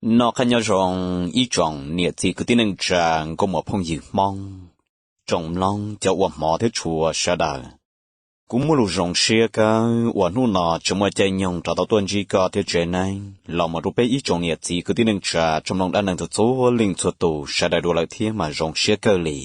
Noj qab nyob zoo ib tsoom niam txiv kwv tij neej tsa nkauj muam phooj ywg Hmoob, tsoom mloog cov uas hmov thiab tshua sawv daws. Kuv muaj lus zoo siab kawg uas hnub no tseem muaj caij nyoog rov tau tuaj ntsib koj thiab tsev neeg los mus rau peb ib tsoom niam txiv kwv tij neej tsa tsoom mloog dab neeg txhua txhua leej txhua tus sawv daws dua lawm thiab mas zoo siab kawg li.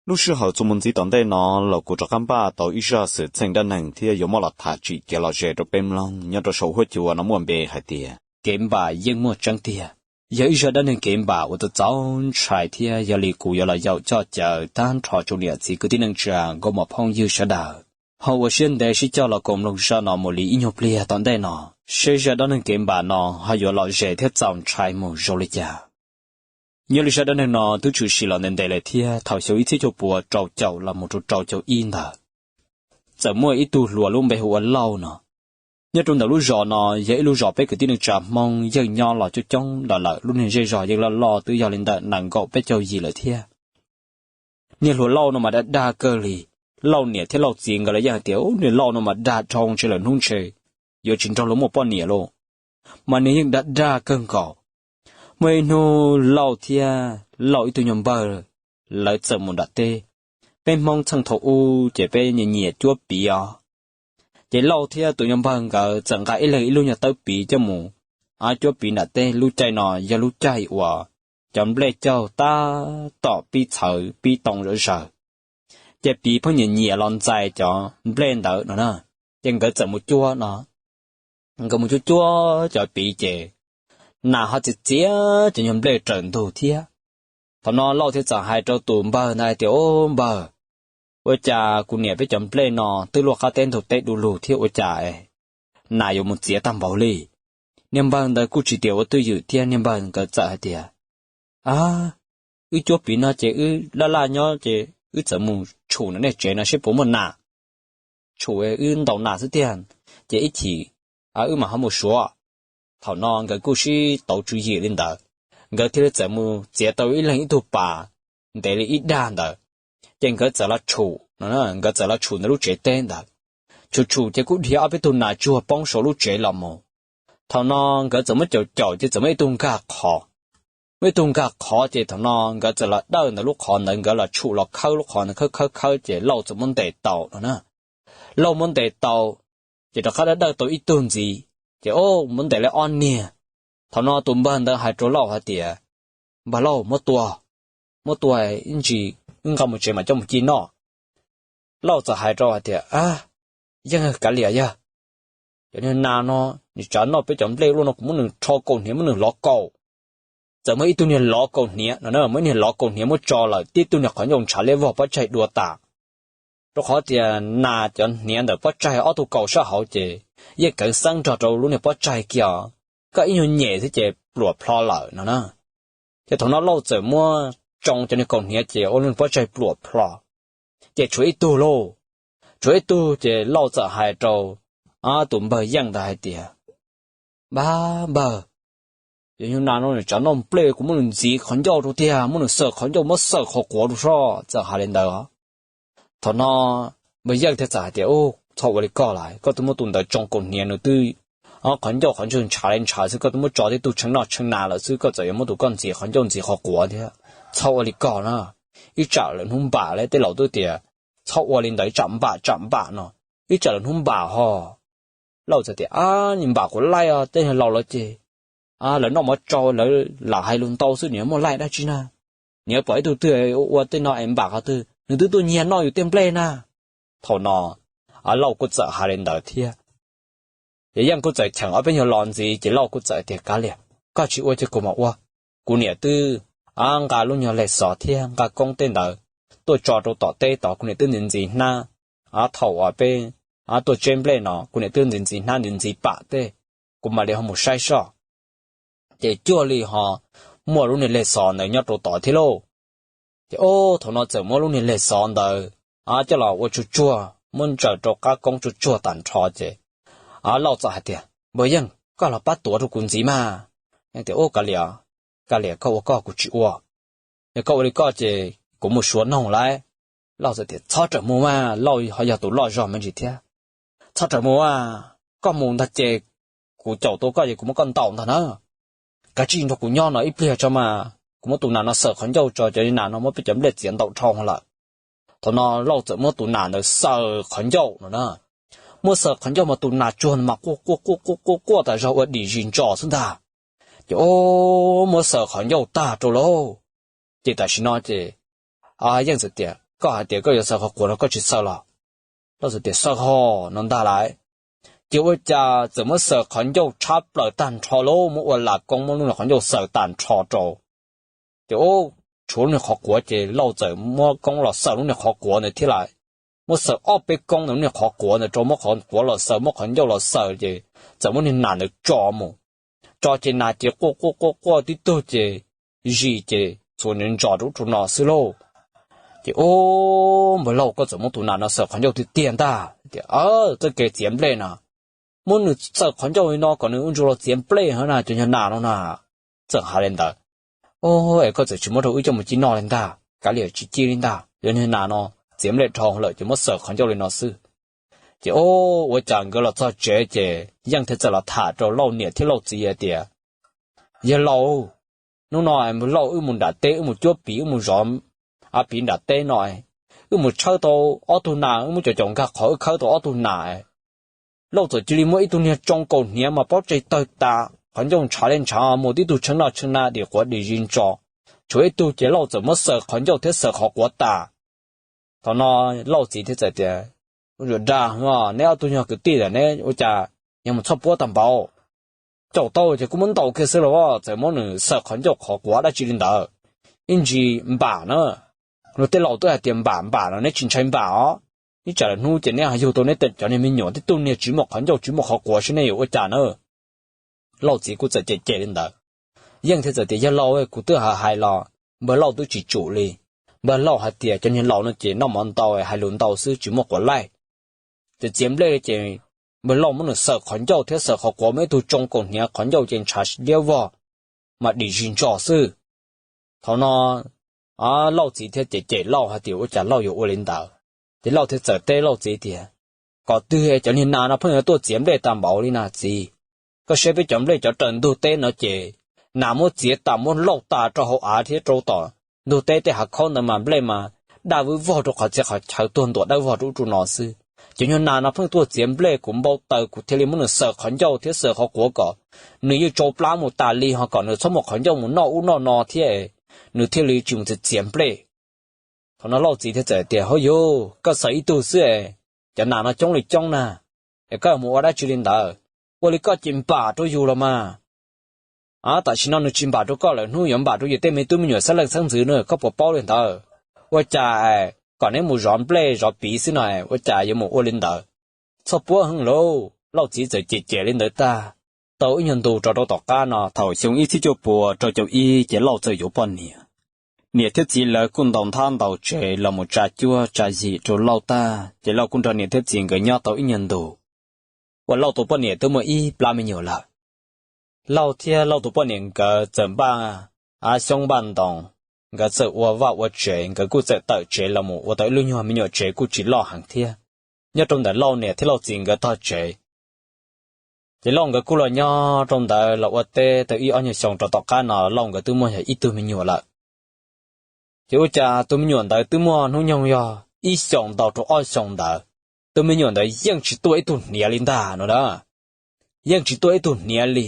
Lub sij hawm txuas mus ntxiv tom ntej no los kuv rov qab npaj tau ib zaj xwm txheej dab neeg thiab yuav muab los tham tsim kev lom zem rau peb mloog nyob rau saum huab cua no muaj npe hais tias kev npam yeej muaj tseeb tiag. Yog ib zaj dab neeg kev npam uas txaus ntshai thiab yog li kuv yuav los yaum coj caw tag nrho tsoom niam txiv kwv tij neej tsa nkauj muam phooj ywg sawv daws ho ua siab ntev sib coj los koom mloog zaj no mus li ib nyuag pliag tom ntej no, seb zaj dab neeg kev npam no ho yuav lom zem thiab txaus ntshai mus zoo li cas. Nyob li zaj dab neeg no twb tshwm sim los ntev ntev lawm thiab thaum xyoo ib txhiab cuaj puas rau caum los mus rau rau caum ib ntawd, txawm muaj ib tug hluas lub npe hu ua Lauj no. Nyob rau ntawm lub zos no yog ib lub zos peb kwv tij neej tsa Hmoob yeej nyob los coob coob los lawm, lub niag zej zog yeej loj loj twb yog li ntawm nees nkaum peb caug yim lawm thiab. Niag hluas Lauj no mas dag dag kawg li. Lauj niam thiab Lauj txiv nkawd los yeej hais tias, Ub, niag Lauj no mas dag dhau ntshe lawm hnub ntshe yuav tsis nrog luag muaj poj niam lauj. Mas nws yeej dag dag kawg nkaus. Muaj ib hnub Lauj thiab Lauj ib tug nyuag npawg lawv txawm mus nram teb. Peb Hmoob txheej thaum ub ces peb nyiam nyiam cuab piv os. Ces Lauj thiab tus nyuag npawg nkawd txawm nqa ib leeg ib lub nyuag tawb piv coj mus cuab piv nram teb. Lub caij no yog lub caij uas cov nplej caug tab tom pib txhawv pib too zom zaws, ces piv pheej nyiam nyiam los ntxais cov nplej ntawd no na. Ces nkawd txawm mus cuab no, nkawd mus cuab cuab cov piv ces nas ho txias txias cov nyuag nplej raws ntug thiab. Thaum no Lauj thiaj txawm hais rau tus npawg ntawd hais tias, Ub npawg, ua cas kuv niam peb cov nplej no twb luaj qab teb ntug teb du lug thiab ua cas nas yuav mus txias tag npaum li? Niag npawg ntawd kuj tsis tias ua twj ywm thiab, niag npawg nkawd txawm hais tias, A, wb cuab piv no ces wb laj laj nyob ces wb txawm mus tshum nram nej tsev no seb puas muaj nas. Tshum wb ntaus nas xwb tiag, ces ib chim wb mam ho mus suav. Thaum no nkawd kuj sib tauv tswv yim li ntawd, nkawd thiaj li txawm mus txiav tau ib leeg ib tug pas ntev li ib dag ntawd, ces nkawd txawm los tshum, nkawd txawm los tshum ntawm lub tsev teb ntawd. Tshum tshum ces kuj dhia ob peb tug nas tsuag poob saum lub tsev los mus. Thaum no nkawd txawm muab caum caum ces txawm muaj ib tug nkag qhov. Muaj ib tug nkag qhov ces thaum no nkawd txawm los dawj ntawm lub qhov ntawd, nkawd los tshum los khawb lub qhov ntawd, khawb khawb khawb ces Lauj txawm muab ntes tau no na. Lauj muab ntes tau, ces rov qab dawj dawj tau ib tug ntxiv, ces o, muab ntes li ob niag. Thaum no tus npawg ntawd hais rau Lauj hais tias, Npawg Lauj, muab tua, muab tua ib ntsis wb nqa mus tsev mas coj mus ci noj. Lauj txawm hais rau hais tias, A, yeej kav liam yawg, cov niag nas no nws tsav noj peb cov nplej luaj no kuv muab nws rho kaum hniav muab nws hlov kaum. Txawm muaj ib tug niag hlov kaum hniav no, muaj ib niag hlov kaum hniav muab tso lawm, tib tug niag qhov ncauj ntshav liab vog pob tsaig dua tas. Rau qhov tias nas cov hniav ntawm pob tsaig ob tug kaus sab hauv ces yeej kawv xeeb nrog rau lub niag pob tsaig kiag, koj ib nyuag nyem xwb ces pluam plho lawm no na. Ces thaum no Lauj txawm muab tsoo cov niag kaus hniav ces ua lub niag pob tsaig pluam plho, ces tshuav ib tug lauj. Tshuav ib tug ces Lauj txawm hais rau tus npawg Yeej ntawd hais tias, Npawg, npawg, cov niag nas no nws tsav noj nplej, kuv muab nws ntxiv qhov ncauj rau tiag, muab nws xaws qhov ncauj, muab xaws qhov quav rau soj, txawm hais li ntawd. Thaum no npawg Yeej thiaj txawm hais tias, Txhob ua li koj lawm, koj twb muab tus ntawd tsoo kaus hniav nws twb qhov ncauj qhov ntswg ntshav li ntshav xwb, koj twb muab tso tib tug tsheej noj tsheej nas lawm xwb, koj txawm yuav muab tus koj ntxiv qhov ncauj ntxiv qhov quav thiab. Txhob ua li koj na, ib tsam lawm hnub npam li tej laus twb tias, txhob ua li ntawd, ib tsam npam tsam npam no, ib tsam lawm hnub npam ho. Lauj txawm tias, Ab, npam kuv laij os, tej laus lawv ces lawv noj mov tsau lawv lam hais lus ntau xwb, nws yuav muaj laij dab tsi na? Nws yuav pom ib tug twg ua tej no es npam qhov twg? Nws twb tuaj nyiag noj yus tej nplej na. Thaum no Lauj kuj txawm hais li ntawd thiab. Ces Yeej kuj txawm cheem ob peb nyuag lo ntxiv ces Lauj kuj txawm tias, Kav liam, koj tsis ua ces kuv mam ua. Kuv niam twb nqa lub nyuag leg xov thiab nqa koob tej ntawd tuaj tso rau tom teb tod, kuv niam twb ntxiv ntxiv hnab. Thaum uas peb tuaj tseb nplej no kuv niam twb ntxiv ntxiv hnab ntxiv ntxiv pam tej, kuv mam li ho mus saib soj. Ces cuag li ho muaj lub niag leg xov ntawd nyob rau tod thiab lauj. Ces o, thaum no txawm muab lub niag leg xov ntawd coj los ua tsuag tsuag, muab ntsaws rau qab koob tsuag tsuag tag nrho ces Lauj txawm hais tias, Npawg Yeej, koj los pab tuav rau kuv ntxiv mas. Yeej tias, Ub, kav liam, kav liam, koj ua koj, kuv tsis ua. Yog koj ua li koj ces kuv mus suav noog lawm. Lauj txawm tias, Txhob rawm mus mas, Lauj ho yog tus loj zog me ntsis thiab. Txhob rawm mus mas, koj mus ntag ces kuv caum tau koj ces kuv muab koj ntaus ntag na. Kav tsij nrog kuv nyob no ib pliag tso mas kuv muab tus nas no xaws qhov ncauj tso, cov nas no muab peb cov nplej txiav ntau dhau lawm. Thaum no Lauj txawm muab tus nas ntawd xaws qhov ncauj no na. Muab xaws qhov ncauj mas tus nas tsuag mas quaj quaj quaj quaj quaj quaj tas zog ua dim zis ntsos xwb ntag. Ces o, muab xaws qhov ncauj tag rau lauj. Ces tam sim no ces Yeej txawm tias, koj hais tias koj yuav xaws qhov quav no koj tsis xaws los? Lauj txawm tias xaws hos no ntag lauj. Ces ua cas txawm muab xaws qhov ncauj tshab plaws tag nrho lauj, muab ua lam koob muab lub niag qhov ncauj xaws tag nrho rau. Ces tshuav lub niag qhov quav ces Lauj txawm muab koob los xaws lub niag qhov quav ntawd thiab lauj. Muab xaws ob peb koob ntawm lub niag qhov quav ntawd rau, muab qhov quav los xaws, muab qhov ncauj los xaws ces txawm muab niag nas ntawd tso mus. Tso ces nas ces quaj quaj quaj quaj tib tug ces zis ces txhuav ntsos rau ub rau no xwb lauj. Ces o, npawg Lauj koj txawm muab tus nas no xaws qhov ncauj tiag tiag ntag. Tias txoj kev txiav nplej no, muab nws xaws qhov ncauj li no kom nws ua ntsuag los txiav nplej hov na cov nyuag nas no na. Txawm hais li ntawd, o, es koj txawm tsis muab rau wb coj mus ci noj li ntag, kav liam tsis ci li ntag, cov nyuag nas no txiav nplej dhau lawm ces muab xaws qhov ncauj li no xwb. Ces o, ua cas nkawd los txog tsev ces Yeej thiaj txawm los tham rau Lauj niam thiab Lauj txiv hais tias, yawg laus, hnub no npawg Lauj wb mus nram teb wb mus cuab piv wb mus zov av piv nram teb no, wb mus tshawb tau ob tug nas, wb muab cov caum nkag qhov wb khawb tau ob tug nas, Lauj txawm cia li muab ib tug niag tsoo kaus hniav mas pob tseg tawg tas, qhov ncauj ntshav li ntshav, mus tib tug tshee noj tshee na dim quav dim zis ntsos, tshuav ib tug ces Lauj txawm muab xaws qhov ncauj thiab xaws qhov quav tas. Thaum no Lauj txiv thiaj txawm tias, ua ntsuag dag, neb ob tug nyuag kwv tij ntawm neb ua cas yog mus txhoj puab tag npaum. Caum tau ces kuj muab ntaus kiag xwb los txawm muab nws xaws qhov ncauj qhov quav dab tsi li ntawd. Ib ntsis npam na, luag tej laus twb hais tias npam npam no neb tsis ntshai npam os. Ib tsam lawm hnub ces neb ho yug tau neb cov niag me nyuam tib tug niag tsis muaj qhov ncauj tsis muaj qhov quav seb nej yuav ua cas na. Lauj txiv kuj txawm cem cem li ntawd. Yeej thiaj txawm tias, yawg laus, kuv twb hais hais los npawg Lauj twb tsis tsum li. Npawg Lauj hais tias cov niag laus no ces noj mov ntau hais lus ntau xwb tsis muaj quav laij. Ces txiav nplej ces npawg Lauj muab nws xaws qhov ncauj thiab xaws qhov quav, muaj ib tug tsoo kaus hniav qhov ncauj ces ntshav liab vog mas dim zis ntsos xwb. Thaum no Lauj txiv thiaj cem cem Lauj hais tias ua cas Lauj yuav ua li ntawd. Ces Lauj thiaj txawm teb Lauj txiv tias, kom twg cov niag nas no pheej yuav tuaj txiav nplej tag npaum li na txiv? Koj saib peb cov nplej cov raws ntug teb no ces nas muab txiav tas muab lauj tas rau hauv av thiab rau tom ntug teb tej hav khaub ntawd mas nplej mas daj vwb vog rau qhov txhia qhov chaw tuag ntuam dawb vog rau ub rau no xwb. Cov nyuag nas no pheej tuaj txiav nplej kuv npau taws kuv thiaj li muab nws xaws qhov ncauj thiab xaws qhov quav kom nws yeej tsau plab mus tas li ho kom nws txhob muaj qhov ncauj mus noj ub noj no thiab nws thiaj li tsis mus txiav txiav nplej. Thaum no Lauj txiv thiaj txawm tias, hauj yug, koj xaws ib tug xwb es cov nas no coob li coob na, es koj mus ua dab tsi li ntawd? Ua li koj ces npam rau yus los mas. Tam sim no nws tsis npam rau koj lawm hnub yuav npam rau yus tej me tub me nyuam xeeb leej xeeb ntxwv na, koj puas paub li ntawd? Ua cas kom neb mus zov nplej zov piv xwb no ua cas yuav mus ua li ntawd? Txhob puab heej lauj. Lauj txiv txawm cem cem li ntawd tag. Tau ib nyuag ntu rau rau tom qab no thaum xyoo ib txhiab cuaj puas rau caum ib ces Lauj txawm yuav poj niam. Niam thiab txiv lawv kuj ntaus nthab ntaus tsev los mus tsa cuab tsa yim rau Lauj tag ces Lauj kuj nrog niam thiab txiv nkawd nyob tau ib nyuag ntu. Uas Lauj tus poj niam twb muaj ib plab me nyuam lawm. Lauj thiab Lauj tus poj niam nkawd txawm npaj av xyoob npaj ntoo, nkawd txawm ua vaj ua tsev, nkawd kuj txawm tawm tsev los mus ua tau ib lub nyuag me nyuam tsev kuj tsis loj heev thiab, nyob rau ntawm Lauj niam thiab Lauj txiv nkawd tog tsev. Ces Lauj nkawd kuj los nyob rau ntawd los ua teb tau ib ob nyuag xyoo rau tom qab no Lauj nkawd twb muaj yog ib tug me nyuam lawm. Ces ua cas tus me nyuam ntawd twb muaj hnub nyoog yog ib xyoos ntau rau ob xyoos ntawd, tus me nyuam ntawd yeej tsis tuaj ib tug hniav li ntag no na. Yeej tsis tuaj ib tug hniav li.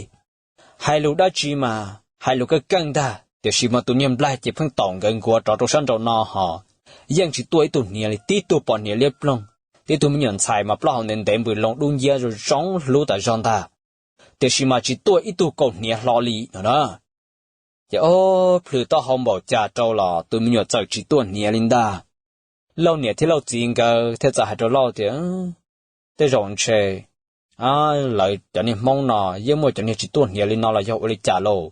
Hais lus dab tsi mas hais lus keej keej ntag, tiam sis mas tus niag nplaig ces pheej taum nkawd nkuav rov rau sab nraum no ho yeej tsis tuaj ib tug hniav li, tib tug pos hniav liab ploog, tib tug me nyuam ntxhais mas plaub hau ntev ntev npws loo dub nciab zoo zoo hlub tas zog ntag, tiam sis mas tsis tuaj ib tug kaus hniav hlo li no na. Ces ob plhws taub hau npaum cas rau los tus me nyuam txawm tsis tuaj hniav li ntag. Lauj niam thiab Lauj txiv nkawd thiaj txawm hais rau Lauj tias, tej zaum ntshe lawv cov niag Hmoob no yeej muaj cov niag tsis tuaj hniav li no los yog ua li cas lauj?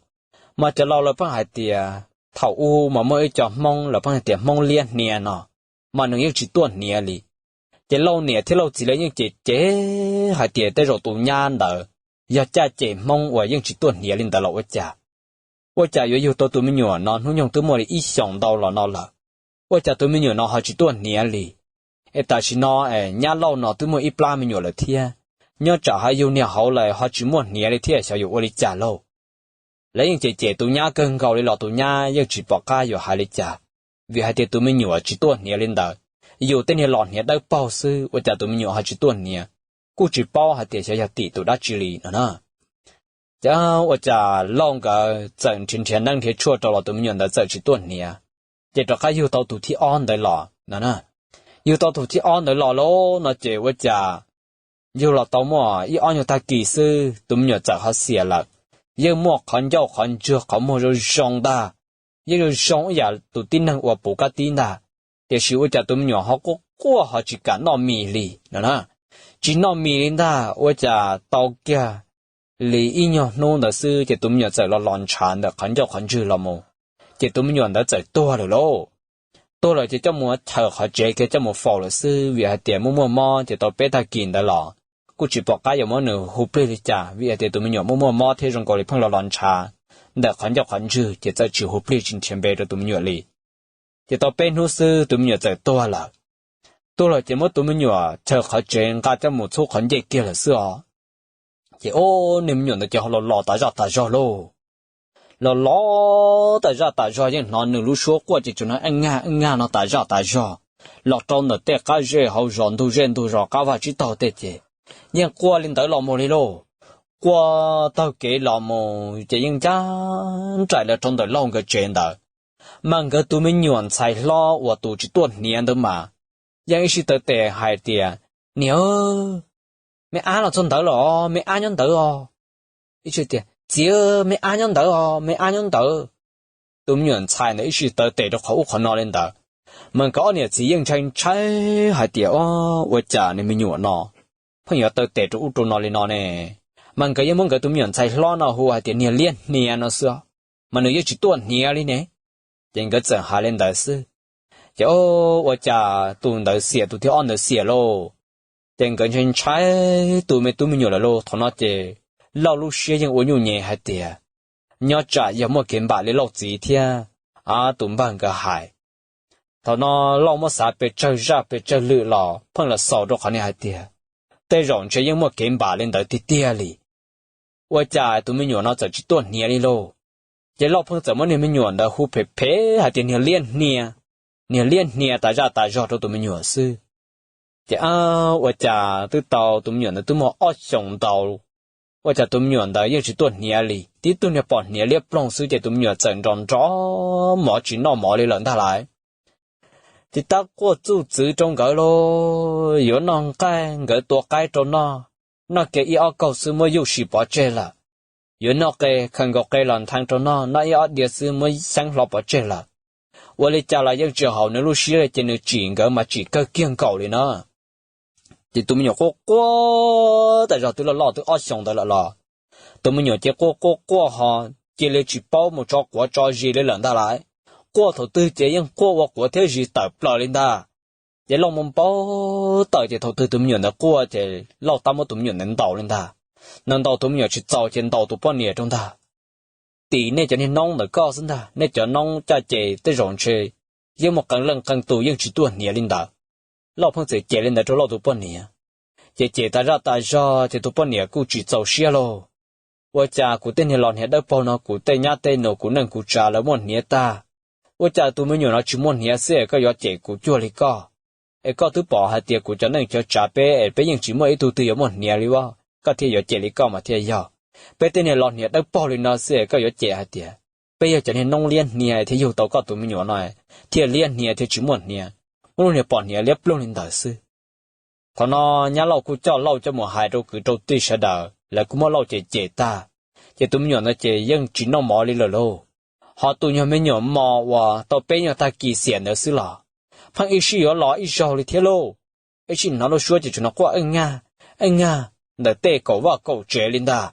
Mas cov laus lawv pheej hais tias thaum ub mas muaj ib co Hmoob lawv pheej hais tias Hmoob liab hniav no, mas nws yeej tsis tuaj hniav li. Ces Lauj niam thiab Lauj txiv lawv yeej cem cem hais tias tej zaum tus nyab ntawd yog caj ces Hmoob uas yeej tsis tuaj hniav li ntawd los ua cas. Ua cas yuav yug tau tus me nyuam no hnub nyoog twb muaj li ib xyoos ntau los no lawm, ua cas tus me nyuam no ho tsis tuaj hniav li? Es tam sim no es nyab Lauj no twb muaj ib plab me nyuam lawm thiab, nyob tsam ho yug niag hauv lawm ho tsis muaj hniav li thiab xyov yuav ua li cas lauj. Lawv yeej cem cem tus nyab kawg nkaus li los tus nyab yeej tsis pom qab yuav hais li cas, vim hais tias tus me nyuam tsis tuaj hniav li ntawd. Yus tej niag los hniav dawb paug xwb ua cas tus me nyuam ho tsis tuaj hniav, kuj tsis paub hais tias xyov yog tim tus dab tsi li no na. Ces ua cas Lauj nkawd txawm nrhiav nrhiav neeb nrhiav tshuaj rau los tus me nyuam ntawd txawm tsis tuaj hniav. Ces rov qab yug tau tus thib ob ntawd los no na. Yug tau tus thib ob ntawd los lauj no ces ua cas yug los tau muaj ib ob nyuag tag kis xwb tus me nyuam txawm ho xiam lawm. Yeej muaj qhov ncauj qhov ntswg qhov muag zoo zoo ntag, yeej zoo zoo ib yam tus tib neeg uas puv kab tib ntag, tiam sis ua cas tus me nyuam ho quaj quaj ho tsis kam noj mis li no na. Tsis noj mis li ntag, ua cas tau kiag li ib nyuag hnub ntawd xwb ces tus me nyuam txawm los los ntshav ntawm qhov ncauj qhov ntswg los mus, ces tus me nyuam ntawd txawm tuag lawm lauj. Tuag lawm ces coj mus chaws qhov tsev kiag coj mus faus lawm xwb, vim hais tias muaj muaj mob ces tau peb tag kis ntawd los kuj tsis pom qab yuav muab nws hu plig li cas, vim hais tias tus me nyuam muaj muaj mob thiab zoo nkaus li pheej los los ntshav ntawm qhov ncauj qhov ntswg ces txawm tsis hu plig tsis nrhiav npe rau tus me nyuam li. Ces tau peb hnub xwb tus me nyuam txawm tuag lawm. Tuag lawm ces muab tus me nyuam chaws qhov tsev nqa coj mus txhub qhov ncej kiag lawm xwb os. Ces ub, niag me nyuam ntawd ces ho los los tas zaj tas zog lauj. Los los tas zaj tas zog yeej hnov nws lub suab quaj ces tsuas hnov eej nyag eej nyag no tas zaj tas zog los rau ntawm tej qab zej hauv zos ntug zej ntug zos qab vaj tsib taug tej ces yeej quaj li ntawd los mus li lauj. Quaj taug kev los mus ces yeej ncaj nraim los rau ntawm Lauj nkawd tsev ntawd. Mas nkawd tus me nyuam ntxhais hlob uas tus tsis tuaj hniav ntawd mas yeej ib sij taw tes hais tias, Niam, me ab los txog ntawd los, me ab nyob ntawd os. Ib sij tias, Txiv, me ab nyob ntawd os, me ab nyob ntawd. Tus me nyuam ntxhais ntawd ib sij taw tes rau qhov ub qhov no li ntawd, mas nkawd ob niam txiv yeej ntshai ntshai hais tias, Ua cas niag me nyuam no pheej yuav taw tes rau ub rau no li no ne? Mas nkawd yeej muab nkawd tus me nyuam ntxhais hlob no hu hais tias niag liab hnia no xwb, mas nws yeej tsis tuaj hniav li ne. Ces nkawd txawm hais li ntawd xwb. Ces ua cas tus ntawd xiam, tus thib ob ntawd xiam lauj. Ces nkawd ntshai ntshai tus me tub me nyuam lawm lauj. Thaum no ces Lauj lub siab yeej ua nyuj nyem hais tias, Nyob tsam yog muaj kev npam li Lauj txiv thiab tus npawg nkawd hais. Thaum no Lauj muab xav pes tsawg zaj pes tsawg lwm los pheej los xaus rau qhov niag hais tias, Tej zaum ntshe yeej muaj kev npam li ntawd tiag tiag li. Ua cas tus me nyuam no txawm tsis tuaj hniav li lauj? Ces Lauj pheej txawm muab niag me nyuam ntawd hu phem phem hais tias niag liab hnia, niag liab hnia tas zaj tas zog rau tus me nyuam xwb. Ces ua cas twb tau tus me nyuam ntawd twb muaj ob xyoos ntau, ua cas tus me nyuam ntawd yeej tsis tuaj hniav li, tib tug niag pom hniav liab ploog xwb ces tus me nyuam txawm nrov nrov mov tsis noj mov li lawm ntag lauj. Ces tab quaj txuj txwv rau nkawd lauj, yuav noj nqaij nkawd tua qaib rau noj, noj kiag ib ob kaug xwb muab yuj sim pov tseg lawm. Yuav noj qe khaws nkaus qe los nthee rau noj, noj ib ob diav xwb muab xyeeb hlo pov tseg lawm. Ua li cas los yeej tsis haum nws lub siab li ces nws tsim nkawd mas tsim kawg kiag nkaus li na. Ces tus me nyuam quaj quaj tas zog twb loj loj twb ob xyoos ntawd lawm los, tus me nyuam ces quaj quaj quaj ho cia li tsis paub mus tso quav tso zis li lawm ntag lauj. Quaj thaum twg ces yeej quaj ua quav thiab zis tawm plaws li ntag. Ces Lauj mus npau taws ces thaum twg tus me nyuam ntawd quaj ces Lauj tab muab tus me nyuam ntawd ntaus li ntag. Nws ntaus tus me nyuam tsis txaus ces ntaus tus poj niam rau ntag. Tim nej cov niag noob ntawm koj xwb ntag, nej cov noob caj ces tej zaum ntshe yeej muaj qee leej qee tus yeej tsis tuaj hniav li ntawd. Lauj pheej txawm cem li ntawd rau Lauj tus poj niam. Ces cem tas zaj tas zog ces tus poj niam kuj tsis txaus siab lauj. Ua cas kuv tej niag los hniav dawb paug no, kuv tej nyab tej nus, kuv neej kuv tsav lawv muaj hniav tag, ua cas tus me nyuam no tsis muaj hniav xwb es koj yuav cem kuv cuag li koj? Es koj twb pom hais tias kuv cov neej cov tsav peb es peb yeej tsis muaj ib tug twg yuav muaj hniav li as, koj thiaj yuav cem li koj mas thiaj yog. Peb tej niag los hniav dawb paug li no xwb es koj yuav cem hais tias peb yog cov niag noob liab hnia thiaj yug tau koj tus me nyuam no thiaj liab hnia thiaj tsis muaj hniav, muab lub niag pom hniav liab ploog li ntawd xwb. Thaum no nyab Lauj kuj coj Lauj coj mus hais rau kwv rau tij sawv daws, lawv kuj muab Lauj cem cem tag. Ces tus me nyuam ntawd ces yeej tsis noj mov li lawm lauj. Ho tus nyuag me nyuam mos uas tau peb nyuag tag kis xiam ntawd xwb los pheej ib sij yuav los ib zaug li thiab lauj. Ib sij hnov lub suab ces tsuas hnov quaj eej nyag eej nyag ntawm tej kaum vaj kaum tsev li ntag.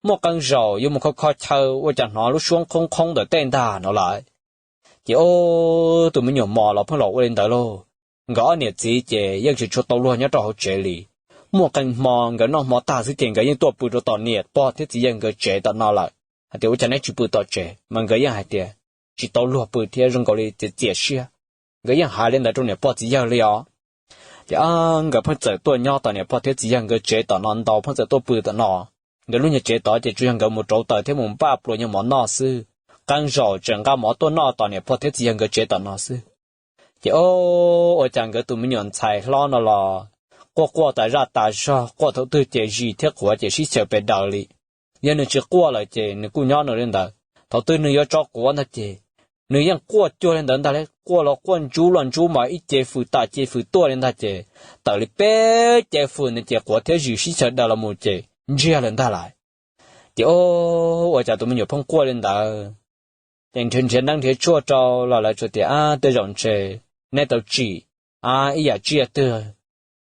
Muaj qee zaum yuav mus kho kho chaw ua cas hnov lub suab qhoob qhoob ntawm tej ntag no lawm. Ces tus me nyuam mos los pheej los ua li ntawd lauj. Nkawd ob niam txiv ces yeej tsis tshua tau luag nyob rau hauv tsev li. Muaj qee hmo nkawd noj hmo tag xwb ces nkawd yeej tuaj pw rau tom niam pog thiab txiv yawg nkawd tsev tom no lawm, hais tias ua cas neb tsis pw tom tsev, mas nkawd yeej hais tias tsis tau luag pw thiab zoo nkaus li txias txias siab, nkawd yeej hais li ntawd rau niam pog txiv yawg li os. Ces nkawd pheej txawm tuaj nyob tom niam pog thiab txiv yawg nkawd tsev tom no ntau, pheej txawm tuaj pw tom no. nkawd lub nyuag tsev tod ces tsuas yog nkawd mus rauv taws thiab mus npaj pluas nyuag mov noj xwb. Qee zaum tseem nqa mov tuaj noj tos niam pog thiab txiv yawg nkawd tsev tom no xwb. Ces o, ua cas nkawd tus me nyuam ntxhais hlob no los quaj quaj tas zaj tas zog, quaj thaum twg ces zis thiab quav ces sib xyaw pes daws li. Yog nws tsis quaj lawm ces nws kuj nyob nws li ntawd, thaum twg nws yuav tso quav ntag ces nws yeej quaj cuag li ntawd ntag li, quaj los quaj ntsub los ntsub mas ib ce fws tas ce fws tuaj li ntag ces tawm li peb ce fws ntawd ces quav thiab zis sib xyaw daws los mus ces ntsiag lawm ntag lais. Ces o, ua cas tus me nyuam pheej quaj li ntawd. Ces nrhiav nrhiav neeb nrhiav tshuaj rau los lawv tsuas tias, Ab, tej zaum ntshe neb tau tsim ib yam tsiaj twg,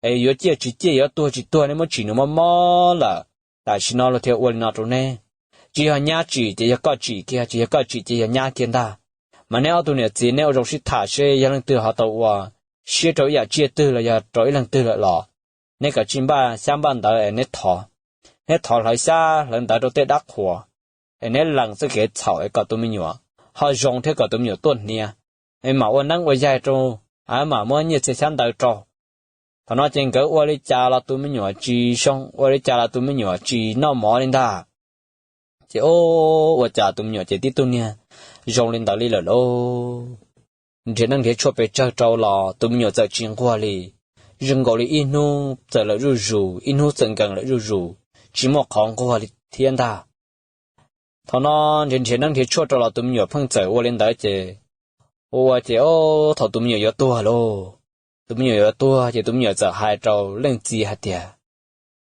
es yuav ciaj tsis ciaj yuav tuag tsis tuag neb muab tsim nws mob mob lawm. Tam sim no luag thiaj ua li no rau neb. Tsis yog nyab tsim ces yog koj tsim kiag, tsis yog koj tsim ces yog nyab kiag ntag. Mas neb ob tug niam txiv neb ua zoo sib tham seb yog leej twg ho tau ua siab rau ib yam tsiaj twg los yog rau ib leeg twg lawm los neb kav tsij npaj xyab npaj ntawv es neb thov, neb thov hlawv xyab hlawv ntawv rau tej dab qhuas, es neb lees txoj kev txhaum es kom tus me nyuam ho zoo thiab kom tus me nyuam tuaj hniav, es mam ua neeb ua yaig rau, mam muab nyiaj txiag xyab ntawv rau. Thaum no ces nkawd ua li cas los tus me nyuam tsis zoo, ua li cas los tus me nyuam tsis noj mov li ntag. Ces o, ua cas tus me nyuam ces tib tug niag zoo li ntawd li lawm lauj. Nrhiav neeb nrhiav tshuaj pes tsawg rau los tus me nyuam txawm tsis nquag li. Zoo nkaus li ib hnub txawm lawm zuj zus, ib hnub txawm nkees lawm zuj zus, tsis muaj qhov nquag li thiab ntag. Thaum no nrhiav nrhiav neeb nrhiav tshuaj rau los tus me nyuam pheej txawm ua li ntawd ces ua ua ces o, thaum tus me nyuam yuav tuag lauj, tus me nyuam yuav tuag ces tus me nyuam txawm hais rau leej txiv hais tias,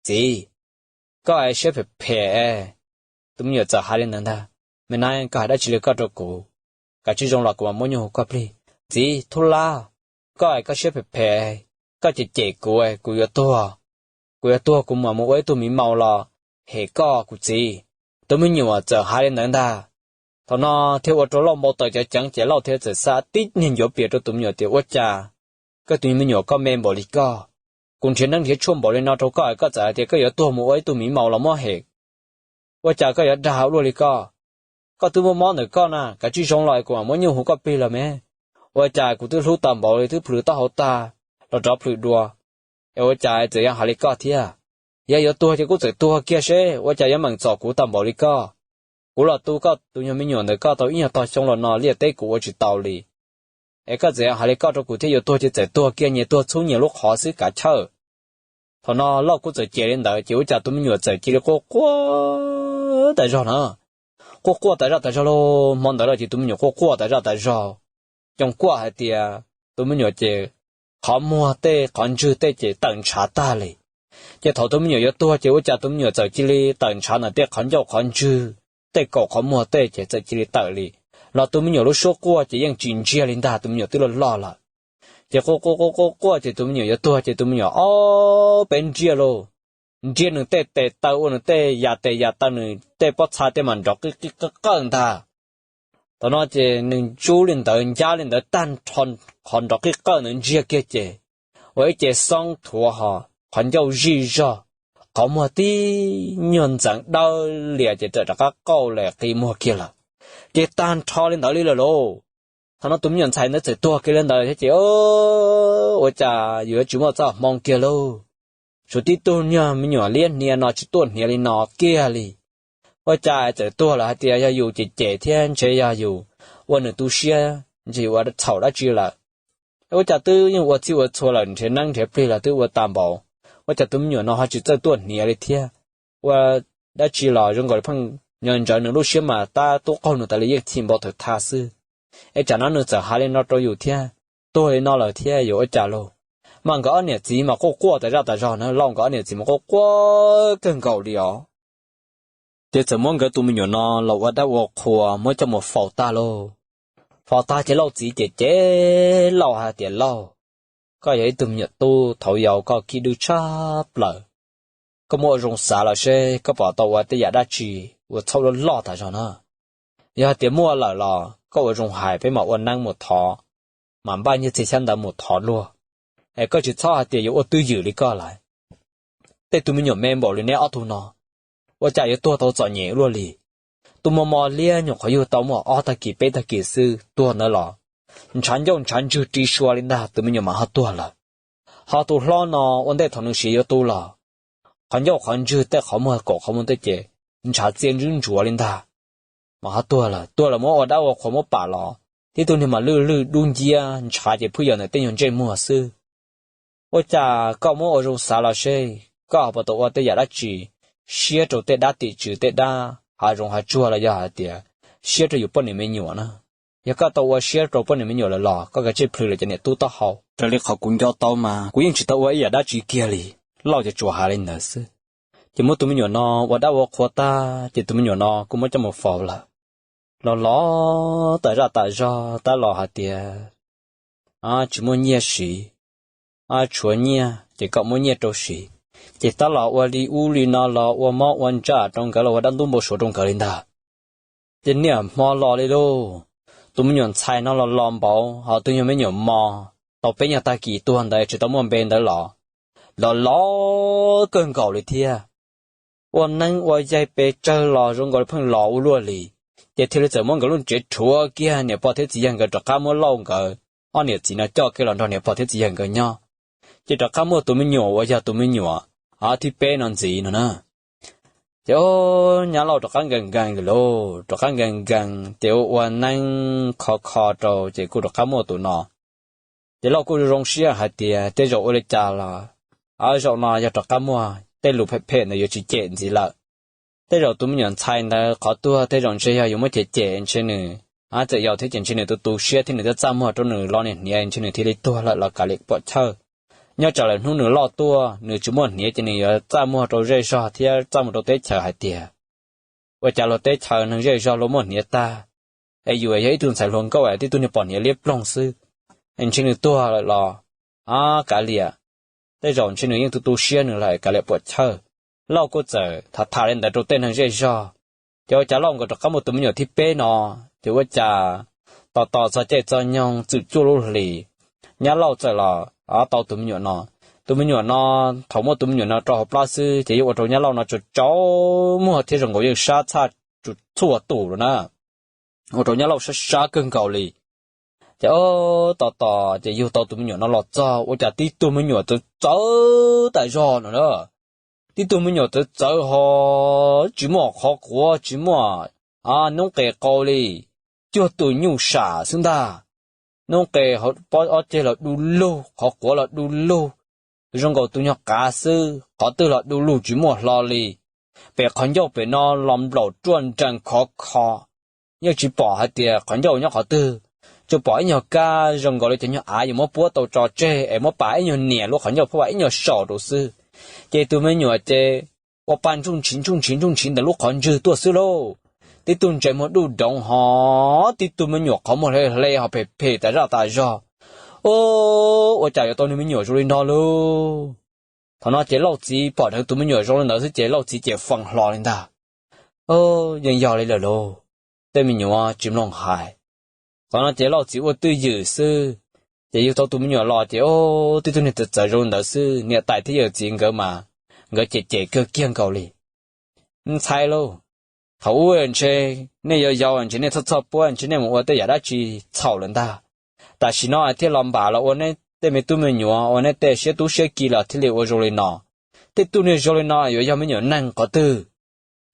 Txiv, koj es siab phem phem es. Tus me nyuam txawm hais li ntawd ntag, Me nab, koj hais dab tsi li koj rau kuv? Kav tsij zoo los kuv mam muab nyuj hu koj plig. Txiv thub lab, koj es koj siab phem phem, koj cem cem kuv, kuv yuav tuag, kuv yuav tuag kuv mam mus ua ib tug miv maus los hem koj kuv txiv. Tus me nyuam txawm hais li ntawd ntag. Thaum no thiaj ua rau Lauj npau taws ceev ceev ces Lauj thiaj txawm xa tib niag ncuav pias rau tus me nyuam tias, Ua cas koj tus me nyuam koj me npaum li koj? Kuv nrhiav neeb nrhiav tshuaj npaum li no rau koj, koj txawm hais tias koj yuav tuag mus ua ib tug miv maus los muab hem. Ua cas koj yuav dag ua luaj li koj? Koj twb muaj mob ntawm koj na, kav tsij zoo los kuv mam muab nyuj hu koj plig los me. Ua cas kuv twb hlub tau npaum li twb plhws taub hau tag los rov plhws dua, es ua cas txawm yuav hais li koj thiab? Yog yuav tuag ces kuj txawm tuag kiag seb, ua cas yuav meem txom kuv tau npaum li koj. Kuv los tu koj tus nyuag me nyuam ntawm koj tau ib nyuag tog xyoo los no liaj teb kuv ua tsis tau li, es koj txawm yuav hais li koj rau kuv thiab, yuav tuag ces txawm tuag kiag, nyias tuag txhub nyias lub qhov xwb kav chawj. Thaum no Lauj kuj txawm cem li ntawd ces ua cas tus me nyuam txawm cia li quaj quaj tas zog na. Quaj quaj tas zaj tas zog lauj, hmo ntawd los ces tus me nyuam quaj quaj tas zaj tas zog, coo kuaj hais tias tus me nyuam ces qhov muag tej qhov ntswg tej ces tawm ntshav tag li. Ces thaum tus me nyuam yuav tuag ces ua cas tus me nyuam txawm cia li tawm ntshav ntawm tej qhov ncauj qhov ntswg, tej kaum qhov muag tej ces txawm cia li tawm li. Los tus me nyuam lub suab quaj ces yeej tsis ntsiag li ntag, tus me nyuam twb loj loj lawm. Ces quaj quaj quaj quaj quaj ces tus me nyuam yuav tuag ces tus me nyuam ob peb ntsiaj lauj, ntsiaj nws tej tes taw ua nws tej yam tes yam taw, nws tej pob txha tej mas nrov qij qij qawj qawj ntag. Thaum no ces nws ntsub li ntawd ncab li ntawd tag nrho, qhov nrov qij qawj ntawd ntsiag kiag ces ua ib ce xoob thuav ho qhov ncauj zij zog, qhov muag tib nyuag ntxeev dawb lias ces txawm rov qab qauj lawm qi muag kiag lawm. Ces tag nrho li ntawd li lawm lauj. Thaum no tus me nyuam ntxhais ntawd txawm tuag kiag li ntawd thiab ces ua cas yus yuav tsis muaj txoj hmoo kiag lauj. Tshuav tib tug nyuag me nyuam liab hnia no tsis tuaj hniav li no kiag li. Ua cas txawm tuag lawm hais tias yog yus cem cem thiab ntshe yog yus ua nws tu siab ntshe yus ua txhaum dab tsi lawm. Ua cas twb yeej ua txhij ua txhua lawm, nrhiav neeb nrhiav plig los twb ua tas npaum, ua cas tus me nyuam no ho tsis txawj tuaj hniav li thiab? Ua dab tsi los zoo nkaus li pheej nyob ntsawv nws lub siab mas tab tub qaug nws tas li yeej chim npau taws tha xwb. Es tsam no nws txawm hais li no rau yus thiab, tuag li no lawm thiab yuav ua cas lauj? Mas nkawd ob niam txiv mas quaj quaj tas zaj tas zog na, Lauj nkawd ob niam txiv mas quaj quaj kawg nkaus li os. Ces txawm muab nkawd tus me nyuam no los ua dab ua qhua muab coj mus faus tag lauj. Faus tag ces Lauj txiv cem cem Lauj hais tias, Lauj, koj yog ib tug me nyuam tub thaum yaus koj khib dwb tshaj plaws. Koj muab ua zoo xav los seb koj puas tau ua tej yam dab tsi ua txhaum loj loj tas zog na. Yog hais tias muaj lawm los koj ua zoo hais peb mam ua neeb mus thov, mam npaj nyiaj txiag xyab ntawv mus thov luag. Es koj tsis txhob hais tias yuav ua twj ywm li koj lawm. Tej tus me nyuam me npaum li neb ob tug no, ua cas yuav tuag tau txom nyem luaj li? Tus mos mos liab nyuam qhuav yug tau muaj ob tag kis peb tag kis xwb tuag ntawd los ntshav ncauj ntshav ntswg ri sua li ntag, tus me nyuam mas ho tuag lawm. Ho tus hlob no ua ntej thaum nws siav yuav tu los qhov ncauj qhov ntswg tej qhov muag kaum qhov muag tej ces ntshav txia ntsuav ntsuav li ntag. Mas ho tuag lawm, tuag lawm muab ua dab ua qhua muab pam los, tib tug niag mas lwj lwj dub nciab ntshav ces phwj yos ntawm tej nyuag ntsej muag xwb. Ua cas koj muab ua zoo xav los seb, koj ho puas tau ua tej yam dab tsi siab rau tej dab tim tswv tej dab hav zoov hav tsuag los yog hais tias siab rau yus poj niam me nyuam na? Yog koj tau ua siab rau poj niam me nyuam lawm los koj kav tsij plhws lawv cov niam tub taub hau. Raws li qhov kuv nco tau mas kuv yeej tsis tau ua ib yam dab tsi kiag li. Lauj ces tsuas hais li ntawd xwb. Ces muab tus me nyuam no ua dab ua qhua tag ces tus me nyuam no kuj muab coj mus faus lawm. Los los tas zaj tas zog tab los hais tias tsis muaj nyiaj siv, tshuav nyiaj ces kom muab nyiaj rau siv. Ces tab los ua li ub li no los ua mob ua ntsaj rau nkawd los ua dab ntub npau suav rau nkawd li ntag. Ces niaj hmo los li lauj, tus me nyuam ntxhais no los los npaum ho tus nyuag me nyuam mos tau peb nyuag tag kis tuag ntawd tsis tau muaj npe ntawd los, los los kawg nkaus li thiab. Ua neeb ua yaig pes tsawg los zoo nkaus li pheej los ua luaj li. Ces thiaj li txawm muab nkawd lub tsev rhuav kiag, niam pog thiab txiv yawg nkawd rov qab muab Lauj nkawd ob niam txiv no coj kiag los nrog niam pog thiab txiv yawg nkawd nyob. Ces rov qab muaj tus me nyuam uas yog tus me nyuam thib peb no ntxiv no na. Ces nyab Lauj rov qab nkees nkees lawm lauj, rov qab nkees nkees ces ua ua neeb kho kho rau ces kuj rov qab muaj tus no. Ces Lauj kuj zoo zoo siab hais tias tej zaum ua li cas los zaum no yog rov qab muaj tej lus phem phem ntawd yuav tsis cem ntxiv lawm. Tej zaum tus me nyuam ntxhais ntawd qhov tuag tej zaum ntshe yog yuav muab cem cem ntshe nws txawm yau thiab ces ntshe nws tu tu siab thiab nws thiaj txaj muag rau nws los niam hniav ntshe nws thiaj li tuag lawm los kav liam pom chawj. Nyob tsam lawm hnub nws loj tuaj nws tsis muaj hniav ces nws yuav txaj muag rau zej zog thiab txaj muag rau teb chaws hais tias ua cas luag teb chaws neeg zej zog luag muaj hniav tag, es yus yog ib tug ntxhais hluas nkauj es tib tug niag pom hniav liab ploog xwb, es ntshe nws tuag lawm los kav liam, tej zaum ntshe nws yeej tu tu siab nws lawm kav liam pom chawj. Lauj kuj txawm tham tham li ntawd rau tej neeg zej zog. Ces ua cas Lauj nkawd rov qab muaj tus me nyuam thib peb no, ces ua cas tos tos txog caij txog nyoog txwm cuaj lub hlis, nyab Lauj txawm los tau tus me nyuam no. Tus me nyuam no, thaum muaj tus me nyuam no rau hauv plab xwb ces yeej ua rau nyab Lauj no tsaus tsaus muag thiab zoo nkaus yeej sab txhaj txhua tus lawm na, ua rau nyab Lauj sab sab kawg nkaus li. Ces tos tos ces yug tau tus me nyuam no los txog ua cas tib tug me nyuam txawv txawv tas zog no na. Tib tug me nyuam txawv txawv ho tsis muaj qhov quav tsis muaj noob qes qau li, cuag tus nyuj sam xwb ntag. Noob qes ob ceg los du lug, qhov quav los du lug, zoo nkaus tus nyuag qav xwb, qhov twg los du lug tsis muaj hlo li. Pem qhov ncauj pem no los nplaum ruaj nrees khov kho, yeej tsis pom hais tias qhov ncauj nyob qhov twg, tsuas pom ib nyuag kab zoo nkaus li cov nyuag av yuav muab puab tau tso tseg es muab pas ib nyuag niam lub qhov ncauj phob vas ib nyuag saum rau xwb. Ces tus me nyuam ces ua pa ntsuj ntshiv ntsuj ntshiv ntsuj ntshiv ntawm lub qhov ntswg tuaj xwb lauj. Tib tug ntsej muag duj doov ho tib tug me nyuam qhov muag hle hle ho phem phem tas zaj tas zog. Ua cas yuav tau niag me nyuam zoo li no lauj? Thaum no ces Lauj txiv pom dheev tus me nyuam zoo li ntawd xwb ces Lauj txiv ces fee hlo li ntag. Yeej yog li lawm lauj, tej me nyuam tsis mloog hais. Thaum no ces Lauj txiv ua twj ywm xwb, ces yug tau tus me nyuam los ces tib tug niag txawv txawv zoo li ntawd xwb, niam tais thiab yawm txiv nkawd mas nkawd cem cem kawg kiag nkaus li. Ntxhais lauj, thaum ub ntshe nej yau yau ntshe nej txhob txhob puab ntshe nej mus ua tej yam dab tsi txhaum lawm ntag. Tam sim no thiaj los npam los ua neb tej me tub me nyuam ua neb tej siab tub siab ki los thiaj li ua zoo li no. Tej tug niag zoo li no yuav yog me nyuam neeg qhov twg?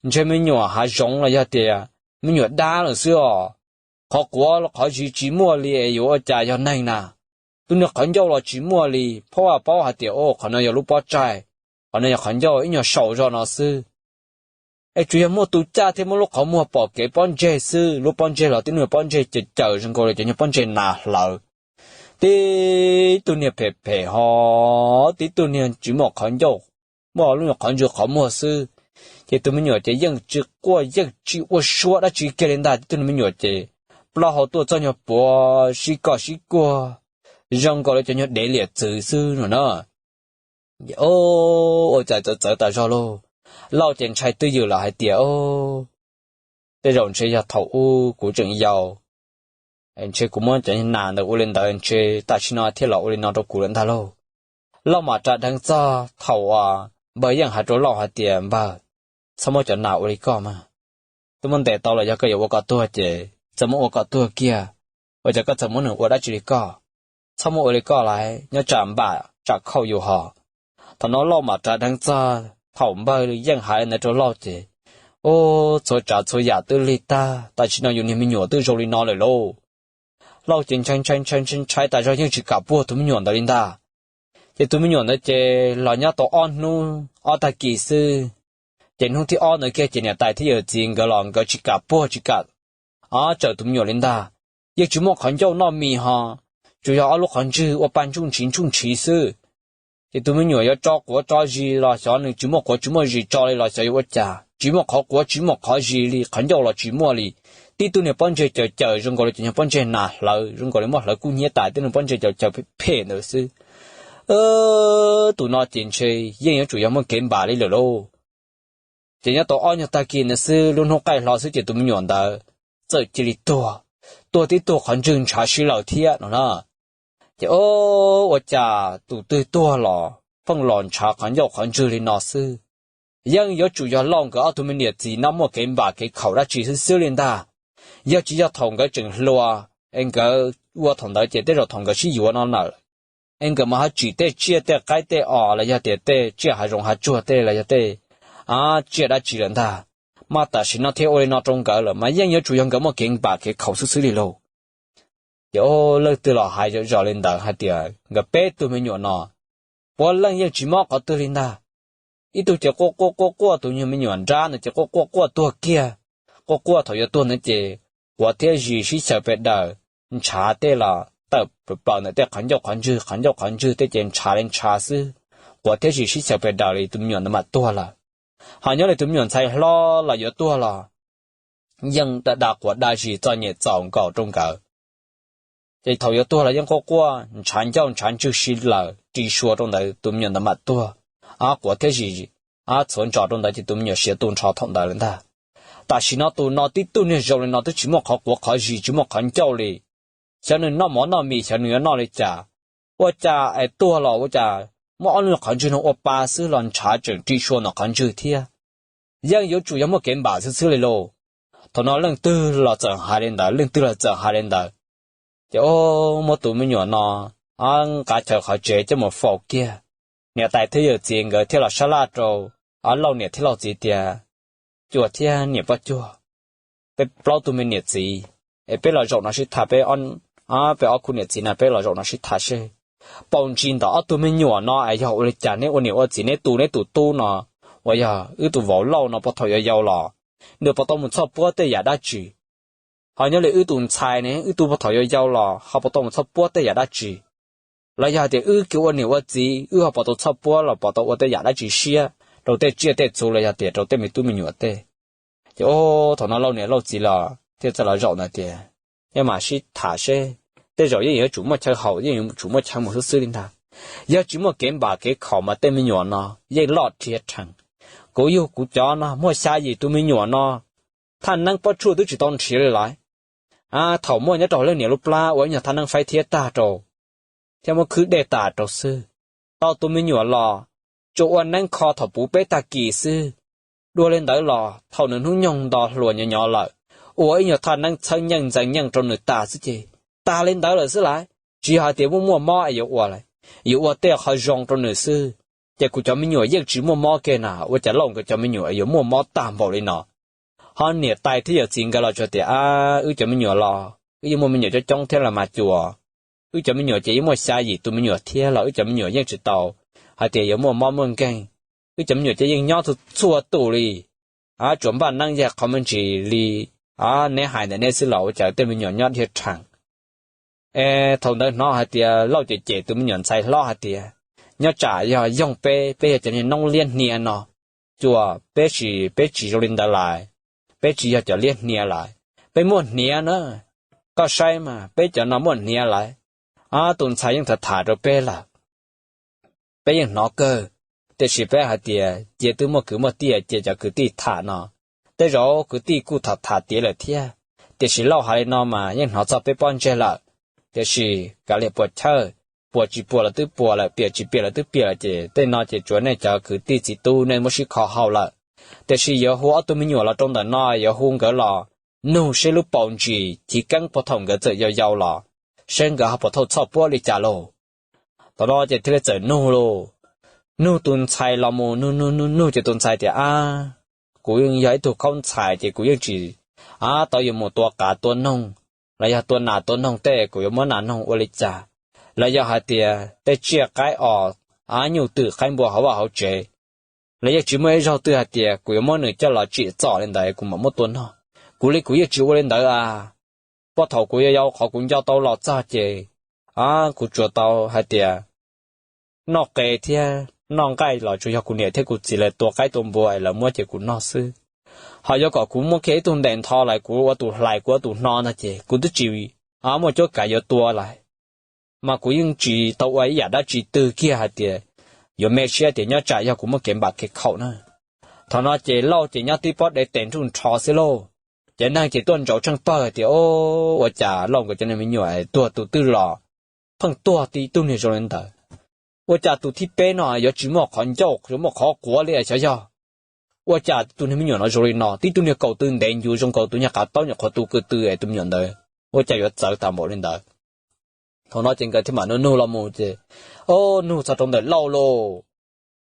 Ntshe me nyuam hav zoov los yog tias me nyuam dab lawm xwb os. Qhov quav qhov zis tsis muaj li es yuav ua cas yog neeg na? Tug niag qhov ncauj los tsis muaj li, phob vaj paub hais tias qhov no yog lub pob tsaig, qhov no yog qhov ncauj ib nyuag saum zog no xwb. Es tsuas yog muaj tus caj thiab muab lub qhov muag pom kev pob ntseg xwb, lub pob ntseg los tib lub pob ntseg caws caws zoo nkaus li cov nyuag pob ntseg nas hlawv. Tib tug niag phem phem ho tib tug niag tsis muaj qhov ncauj, muaj lub nyuag qhov ntswg qhov muag xwb. Ces tus me nyuam ces yeej tsis quaj yeej tsis ua suab dab tsi kiag li ntag, tib tug me nyuam ces plaub hau tuaj txog nyuag puav sib koj sib kuag zoo nkaus li cov nyuag dev liam txwv xwb no na. Ua cas txawv txawv tas zog lauj. Lauj ces ntshai twj ywm lawm hais tias tej zaum ntshe yog thaum ub kuv tseem yau, ntshe kuv muab cov nas ntawd ua li ntawd ntshe tam sim no thiaj los ua li no rau kuv lawm ntag lauj. Lauj mam ras dheev txog thaum uas npawg yeej hais rau Lauj hais tias npawg, txhob muab cov nas ua li koj mas, twb muab ntes tau los yog koj yuav ua kom tuag ces txawm muab ua kom tuag kiag, ua cas koj txawm muab nws ua dab tsi li koj? Txhob muab ua li koj lauj, nyob tsam npam tsam khauj yus hos. Thaum no Lauj mam ras dheev txog Thaum npawg yeej hais li ntawd rau Lauj ces, ub, txhua tsav txhua yam twb lig tag, tam sim no yus niag me nyuam twb zoo li no lawm lauj. Lauj ces ntshai ntshai ntshai ntshai ntshai tas zog yeej tsis kam puag tus me nyuam ntawd li ntag. Ces tus me nyuam ntawd ces los nyob tau ob hnub ob tag kis xwb, ces hnub thib ob ntawd kiag ces niam tais thiab yawm txiv nkawd los nkawd tsis kam puag tsis kam, o, tsawm tus me nyuam li ntag. Yeej tsis muaj qhov ncauj noj mis ho, tsuas yog ob lub qhov ntswg ua pa ntsuj ntshiv ntsuj ntshiv xwb. Ces tus me nyuam yuav tso quav tso zis los xyov nws tsis muaj quav tsis muaj zis tso li los xyov yuav ua cas, tsis muaj qhov quav tsis muaj qhov zis li, qhov ncauj los tsis muaj li. Tib tug niag pob ntseg caws caws zoo nkaus li cov nyuag pob ntseg nas hlawv, zoo nkaus li muab hlawv kub hnyiab tas, tib tug pob ntseg caws caws phem ntawd xwb. Tus no ces ntshe yeej yuav tsum yog muaj kev npam li lawm lauj. Ces nyob tau ob nyuag tag kis ntawd xwb, lub hnub qaij hlo xwb ces tus me nyuam ntawd txawm cia li tuag, tuag tib tug qhov ntswg ntshav sib laws thiab no na. Ces o, ua cas tus twg tuag los pheej los ntshav qhov ncauj qhov ntswg li no xwb. Yeej yuav tsum yog Lauj nkawd ob tug me niam txiv no muaj kev npam kev khaum dab tsi xwb xwb li ntag. Yog tsis yog thaum nkawd tseem hluas es nkawd ua thaum ntawd ces tej zaum thaum nkawd sib yuav no lawm, es nkawd mas ho tsim tej tsiaj tej qaib tej os los yog tias tej tsiaj hav zoov hav tsuag tej los yog tej tsiaj dab tsi lawm ntag. Mas tam sim no thiaj ua li no rau nkawd lawm mas yeej yuav tsum yog nkawd muaj kev npam kev khaum xwb xwb li lauj. Ces o, leej twg los hais zom zaws li ntawd hais tias nkawd peb tug me nyuam no puav leej yeej tsis mob qhov twg li ntag. Ib tug ces quaj quaj quaj quaj, tus nyuag me nyuam nrab ntawd ces quaj quaj quaj tuag kiag. Quaj quaj thaum yuav tuag ntawd ces quav thiab zis sib xyaw pes daws, ntshav tej los tawm plaws ntawm tej qhov ncauj qhov ntswg, qhov ncauj qhov ntswg tej ces ntshav li ntshav xwb. Quav thiab zis sib xyaw pes daws li tus me nyuam ntawd mam tuag lawm. Ho nyob li tus me nyuam ntxhais hlob los yuav tuag los yeej da da quav da zis txom nyem txaus nkaus rau nkawd. Ces thaum yuav tuag los yeej quaj quaj ntshav ncauj ntshav ntswg sib laws ri sua rau ntawd, tus me nyuam ntawd mam tuag. Quav thiab zis txhuav ntsos rau ntawd ces tus me nyuam siav tu nrho thaum ntawd lawm ntag. Tam sim no tus no tib tug niag zoo li no twb tsis muaj qhov quav qhov zis tsis muaj qhov ncauj li. Xyov nws noj mov noj mis xyov nws yuav noj li cas. Ua cas es tuag los ua cas muaj ob lub qhov ntswg no ua pa xwb los ntshav tseem ri sua ntawm qhov ntswg thiab. Yeej yuav tsum yog muaj kev npam xwb xwb li lauj. Thaum no leej twg los txawm hais li ntawd, leej twg los txawm hais li ntawd. Ces o, muab tus me nyuam no nqa chaw qhov tsev coj mus faus kiag. Niam tais thiab yawm txiv nkawd thiaj los sab laj rau Lauj niam thiab Lauj txiv tias, Cuag thiab niam Poj Cuag, peb plaub tug me niam txiv es peb los zaum no sib tham, peb ob khub niam txiv na peb los zaum no sib tham seb paus ntsis ntawm ob tug me nyuam no es yog ua li cas, neb ua niam ua txiv neb tu neb tus tub no uas yog wb tus vauv Lauj no puag thaum yau yau los nws puas tau mus txhoj puab tej yam dab tsi? Ho nyob li wb tus ntxhais ne, wb tu puag thaum yau yau los ho puas tau mus txhoj puab tej yam dab tsi? Los yog hais tias wb kiag ua niam ua txiv wb ho puas tau txhoj puab los puas tau ua tej yam dab tsi siab rau tej tsiaj tej txhu los yog tias rau tej me tub me nyuam tej? Ces o, thaum no Lauj niam Lauj txiv los thiaj txawm los zaum ntawd tias, Yeej mam sib tham seb, tej zaum yeej yuav tsum muaj chaw haum, yeej yuav tsum muaj chaw mus xwb xwb li ntag. Yog tsis muaj kev npam kev khaum mas tej me nyuam no yeej loj rhiav rhees. Kuv yug kuv cov no muaj xya yim tus me nyuam no, thaj neeb pob tshuaj twb tsis tau nrhiav li lawm. Thaum muaj nyob rau leej niam lub plab ua ib nyuag thaj neeb faib thiab tag rau, thiab muab khwb dej tas rau xwb. Tau tus me nyuam los tsuas ua neeb kho thaum puv peb tag kis xwb. Dua li ntawd los thaum nws hnub nyoog nto hluas nyob nyob lawm, ua ib nyuag thaj neeb txhawb nyeej ntxeev nyeej rau nws tas xwb ces tag li ntawd lawm xwb lawm. Tsis yog hais tias muaj muaj mob es yuav ua, yuav ua tej qho zoo rau nws xwb. Ces kuv cov me nyuam yeej tsis muaj mob kiag na, ua cas Lauj nkawd cov me nyuam yuav muaj mob tag npaum li no? Ho niam tais thiab yawm txiv nkawd los tsuas tias, Wb cov me nyuam los wb yeej muaj me nyuam coob coob thiab los mas cuas, wb cov me nyuam ces yeej muaj xya yim tus me nyuam thiab los wb cov me nyuam yeej tsis tau hais tias yuav muaj mob muaj nkeeg. Wb cov me nyuam ces yeej nyob txhua tus li, tsuas npaj neeb yog qhov me ntsis li neb hais ntawm neb xwb los ua cas tej me nyuam nyob dhia rhees. Es thaum ntawd hnov hais tias Lauj cem cem tus me nyuam ntxhais hlob hais tias, Nyob tsam yog yoog peb, peb yog cov niag noob liab hnia no, cuas peb tsis, peb tsis zoo li ntawd lawm, peb tsis yog cov liab hnia lawm, peb muaj hniav na. Koj saib mas peb cov no muaj hniav lawm. Tus ntxhais yeej tham tham rau peb lawm, peb yeej hnov kawg, tiam sis peb hais tias cia twb muaj kwv muaj tij cia cov kwv tij tham no. Tej zaum kwv tij kuj tham tham tiav lawm thiab, tiam sis Lauj hais li no mas yeej hnov txog peb pob ntseg lawm. Tiam sis kav liam puas chawj, puas tsis puas los twb puas lawm, piam tsis piam los twb piam lawm ces tej no ces tsuav nej cov kwv tij txiv tub nej muab sib kho hau lawm. Tiam sis yuav hu ob tug me nyuam los rau ntawm no, yuav hu nkawd los nug seb lub paus ntsis chiv keeb puag thaum nkawd txawm yau yau los, seb nkawd ho puas tau txhoj puab li cas lauj. Thaum no ces thiaj li txawm nug lauj, nug tus ntxhais los mus nug nug nug nug ces tus ntxhais tias, Ab, kuv yeej yog ib tug khaub ntxhais ces kuv yeej tsis, ab, tau yuav mus tua qav tua noog los yog tua nas tua noog tej, kuv yuav muab nas noog ua li cas, los yog hais tias tej tsiaj qaib os, ab, nyuj twm qaib npua hauv vaj hauv tsev, los yeej tsis muaj ib zaug twg hais tias kuv yuav muab nws coj los tsim txom li ntawd kuv mam muab tua noj. Kuv li kuv yeej tsis ua li ntawd a. Puag thaum kuv yau yau qhov kuv nco tau los txog ces, ab, kuv tsuas tau hais tias noj qe thiab noj nqaij los tsuas yog kuv niam thiab kuv txiv lawv tua qaib tua npua es lawv muab ces kuv noj xwb. Ho yuav kom kuv muab kiag ib tug ntes nthos los kuv ua tus hlais kuv ua tus hno ntag ces kuv twb tsis, ab, muaj cuab kav yuav tua lawm. Mas kuv yeej tsis tau ua ib yam dab tsi twg kiag hais tias yuav me siab tias nyob tsam yog kuv muaj kev npam kev khaum na. Thaum no ces Lauj ces nyob tib pob deb tes nruj nrho xwb lauj. Ces neeg ces tuaj ntsoov tsheej pawg tias, O, ua cas Lauj nkawd cov niag me nyuam tuag tus twg los pheej tuag tib tug niag zoo li ntawd? Ua cas tus thib peb no yuav tsis muaj qhov ncauj yuav muaj qhov quav li xyov yog? Ua cas tus niag me nyuam no zoo li no, tib tug niag kaus tw ntev ncuv zoo nkaus tus nyuag qav taub nyuam qhuav tu ko tw es tus me nyuam ntawd ua cas yuav txawv tas npaum li ntawd? Thaum no ces nkawd thiaj mam nug nug los mus ces, o, nug txog rau ntawm Lauj lauj.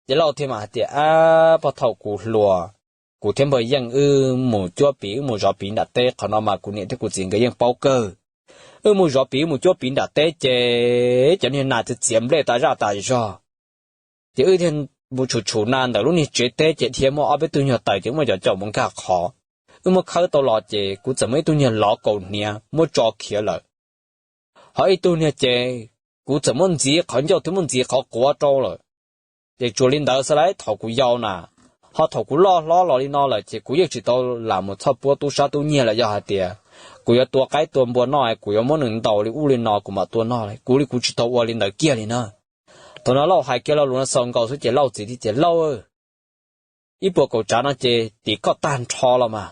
Ces Lauj thiaj mam hais tias, Ab, puag thaum kuv hluas, kuv thiab npawg Yeej wb mus cuab piv wb mus zov piv nram teb, qhov no mas kuv niam thiab kuv txiv nkawd yeej paub kawg. Wb mus zov piv wb mus cuab piv nram teb ces cov niag nas txiav txiav nplej tas zaj tas zog. Ces wb thiaj mus tshum tshum nas ntawm lub niag tsev teb ces dhia muaj ob peb tug nyuag taws ces muab cov caum mus nkag qhov. Wb muab khawb tau los ces kuv txawm muaj ib tug nyuag lov kaus hniav muab tso khiav lawm. Ho ib tug niag ces kuv txawm muab ntxiv qhov ncauj thiab muab ntxiv qhov quav rau lawm. Ces tsuas li ntawd xwb lauj, thaum kuv yau na. Ho thaum kuv loj hlob los li no lawm ces kuv yeej tsis tau lam mus txhoj puab tub sab tub nyiag los yog hais tias kuv yuav tua qaib tua npua noj es kuv yuav muab nws ntaus li ub li no kuv mam tua noj li. Kuv li kuv tsis tau ua li ntawd kiag li na. Thaum no Lauj hais kiag lo lus no xaus nkaus xwb ces Lauj txiv thiaj tias, Lauj, ib puas kaum tsav no ces tim koj tag nrho los mas.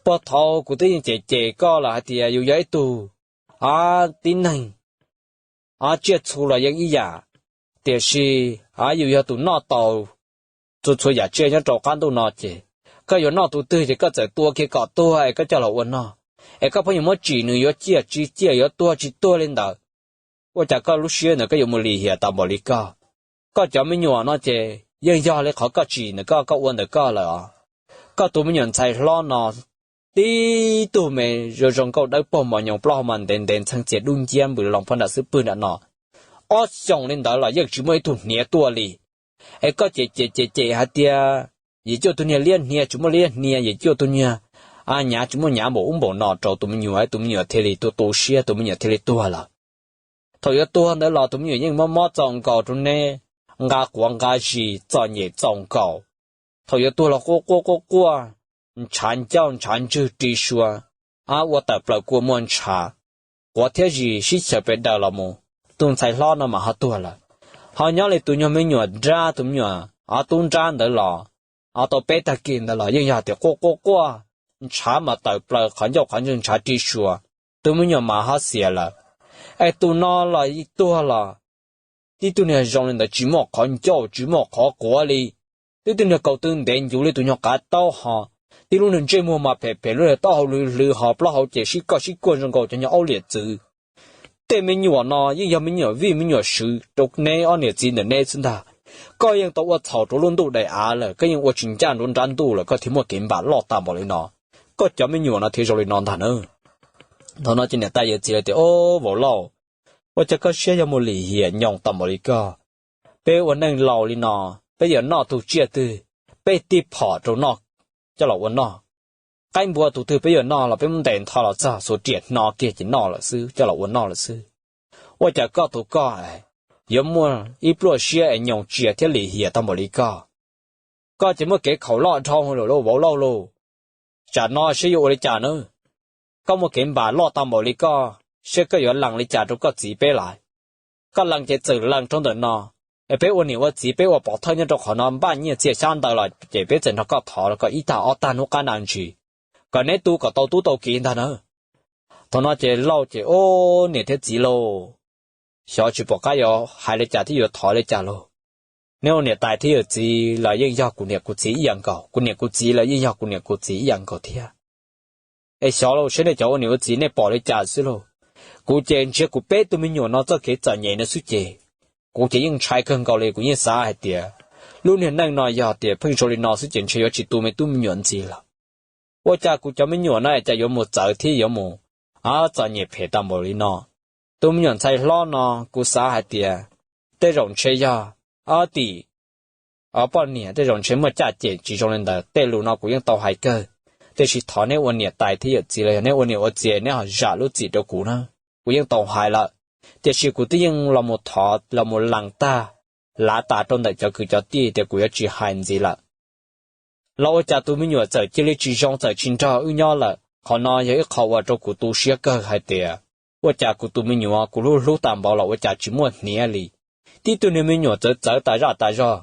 Puag thaud kuv twb yeej cem cem koj lawm hais tias yus yog ib tug, a, tib neeg, a, tsiaj txhu los yeej ib yam, tiam sis, a, yus yog tus noj tau txhua txhua yam tsiaj nyob rau qab ntuj no ces koj yuav noj tus twg ces koj txawm tua kiag kom tuag es koj coj los ua noj, es koj pheej yuav muab tsim nws yuav ciaj tsis ciaj yuav tuag tsis tuag li ntawd. Ua cas koj lub siab ntawd koj yuav mus lim hiam tas npaum li koj? Koj cov me nyuam no ces yeej yog li qhov koj tsim ntawm koj koj ua ntawm koj lawm os. Koj tus me nyuam ntxhais hlob no tib tug me zoo zoo nkauj dawb paug mos nyoos plaub hau mas ntev ntev ntxheev txias dub nciab npws loos pog nram xwb pwg nram no, ob xyoos li ntawd los yeej tsis muaj ib tug hniav tuaj li. Es koj cem cem cem cem hais tias yim cuaj tug niag liab hnia tsis muaj liab hnia, yim cuaj tug niag, a, nyav tsis muaj nyav npaum ub npaum no rau tus me nyuam, tus me nyuam thiaj li tu tu siab, tus me nyuam thiaj li tuag lawm. Thaum yuav tuag ntawd los tus me nyuam yeej mob mob txaus nkaus rau neb, nqa quav nqa zis txom nyem txaus nkaus. Thaum yuav tuag los quaj quaj quaj quaj, ntshav ncauj ntshav ntswg ri sua, a, ua tawm plaws kua muag ntshav, quav thiab zis sib xyaw pes daws los mus, tus ntxhais hlob no mas ho tuag lawm. Ho nyob li tus nyuag me nyuam nrab, tus me nyuam ob tub nrab ntawd los, ob tau peb tag kis ntawd los yeej yog tias quaj quaj quaj, ntshav mas tawm plaws qhov ncauj qhov ntswg ntshav ri sua, tus me nyuam mas ho xiam lawm. Es tus no los tuag los tib tug niag zoo li ntawd tsis muaj qhov ncauj tsis muaj qhov quav li, tib tug niag kaus tw ntev ncuv li tus nyuag qav taub ho, tib lub niag ntsej muag mas phem phem lub niag taub hau hlwv hlwv ho plaub hau ces sib koj sib kuag zoo nkaus cov nyuag aub liam txwv. Tej me nyuam no yeej yog me nyuam vij me nyuam swv rau neb ob niam txiv ntawm neb xwb ntag. Koj yeej tau ua txhaum rau lub ntuj daim av lawm, koj yeej ua tsis ncaj nruab nrab ntuj lawm koj thiaj muaj kev npam loj tag npaum li no. Koj cov me nyuam no thiaj zoo li no ntag na. Thaum no ces niam tais yawm txiv lawv tias, O, vauv Lauj, ua cas koj siab yuav mus lim hiam nyoos tag npaum li koj? Peb ua neej laus li no, peb yuav noj tus tsiaj twg, peb tib phom rau noj, coj los ua noj. Qaib npua tus twg peb yuav noj los peb muab ntes ntho los txog xuas riam hno kiag ces noj lawm xwb, coj los ua noj lawm xwb. Ua cas koj tus koj yuav muaj ib pluaj siab es nyoos tsias thiab lim hiam tag npaum li koj? Koj ces muaj kev khaum loj dhau lawm lauj vauv Lauj lauj. Tsam no saib yuav ua li cas na? Koj muaj kev npam loj tag npaum li koj, saib koj yuav lees li cas rau koj txiv peb lawm. Koj lees ces txawm lees rau ntawm no, es peb ua niam ua txiv peb ua pov thawj nyob rau qhov no npaj nyiaj txiag xyab ntawv los ces peb txawm nrog koj thov los kom ib tag ob tag hnub qab na ntsis, kom neb tu kom tau tub tau kiv ntag na. Thaum no ces Lauj ces, O, niam thiab txiv lauj, xyov tsis pom qab yuav hais li cas thiab yuav thov li cas lauj. Neb ua niam tais thiab yawm txiv los yeej yog kuv niam kuv txiv ib yam nkaus, kuv niam kuv txiv los yeej yog kuv niam kuv txiv ib yam nkaus thiab. Es xyov lauj, saib nej cov ua niam ua txiv nej pom li cas xwb lauj. Kuv ces ntsia kuv peb tug me nyuam no txoj kev txom nyem no xwb ces kuv ces yeej ntshai kawg nkaus li, kuv yeej xav hais tias Lub niag neej no yog tias pheej zoo li no xwb ces ntshe yuav tsis tu me tub me nyuam ntxiv lawm. Ua cas kuv cov me nyuam no cas yuav mus txawv thiab yuav mus txom nyem phem tag npaum li no? Tus me nyuam ntxhais hlob no kuv xav hais tias tej zaum ntshe yog ob tim poj niam tej zaum ntshe muaj caj cem tsis zoo li ntawd. Tej lus no kuv yeej tau hais kawg, tiam sis thov neb ua niam tais thiab yawm txiv los yog neb ua niam ua txiv neb ho zam lub txim rau kuv na. Kuv yeej tau hais lawm, tiam sis kuv twb yeej los mus thov los mus lees tag, lav tas rau ntawm cov kwv cov tij tias kuv yuav tsis hais ntxiv lawm. Los ua cas tus me nyuam txawm cia li tsis zoo txawm tsis nrog wb nyob lawm. Qhov no yog ib qho uas rau kuv tu siab kawg hais tias ua cas kuv tus me nyuam kuv hlub hlub tas npaum los ua cas tsis muaj hniav li. Tib tug niag me nyuam txawv txawv tas zaj tas zog,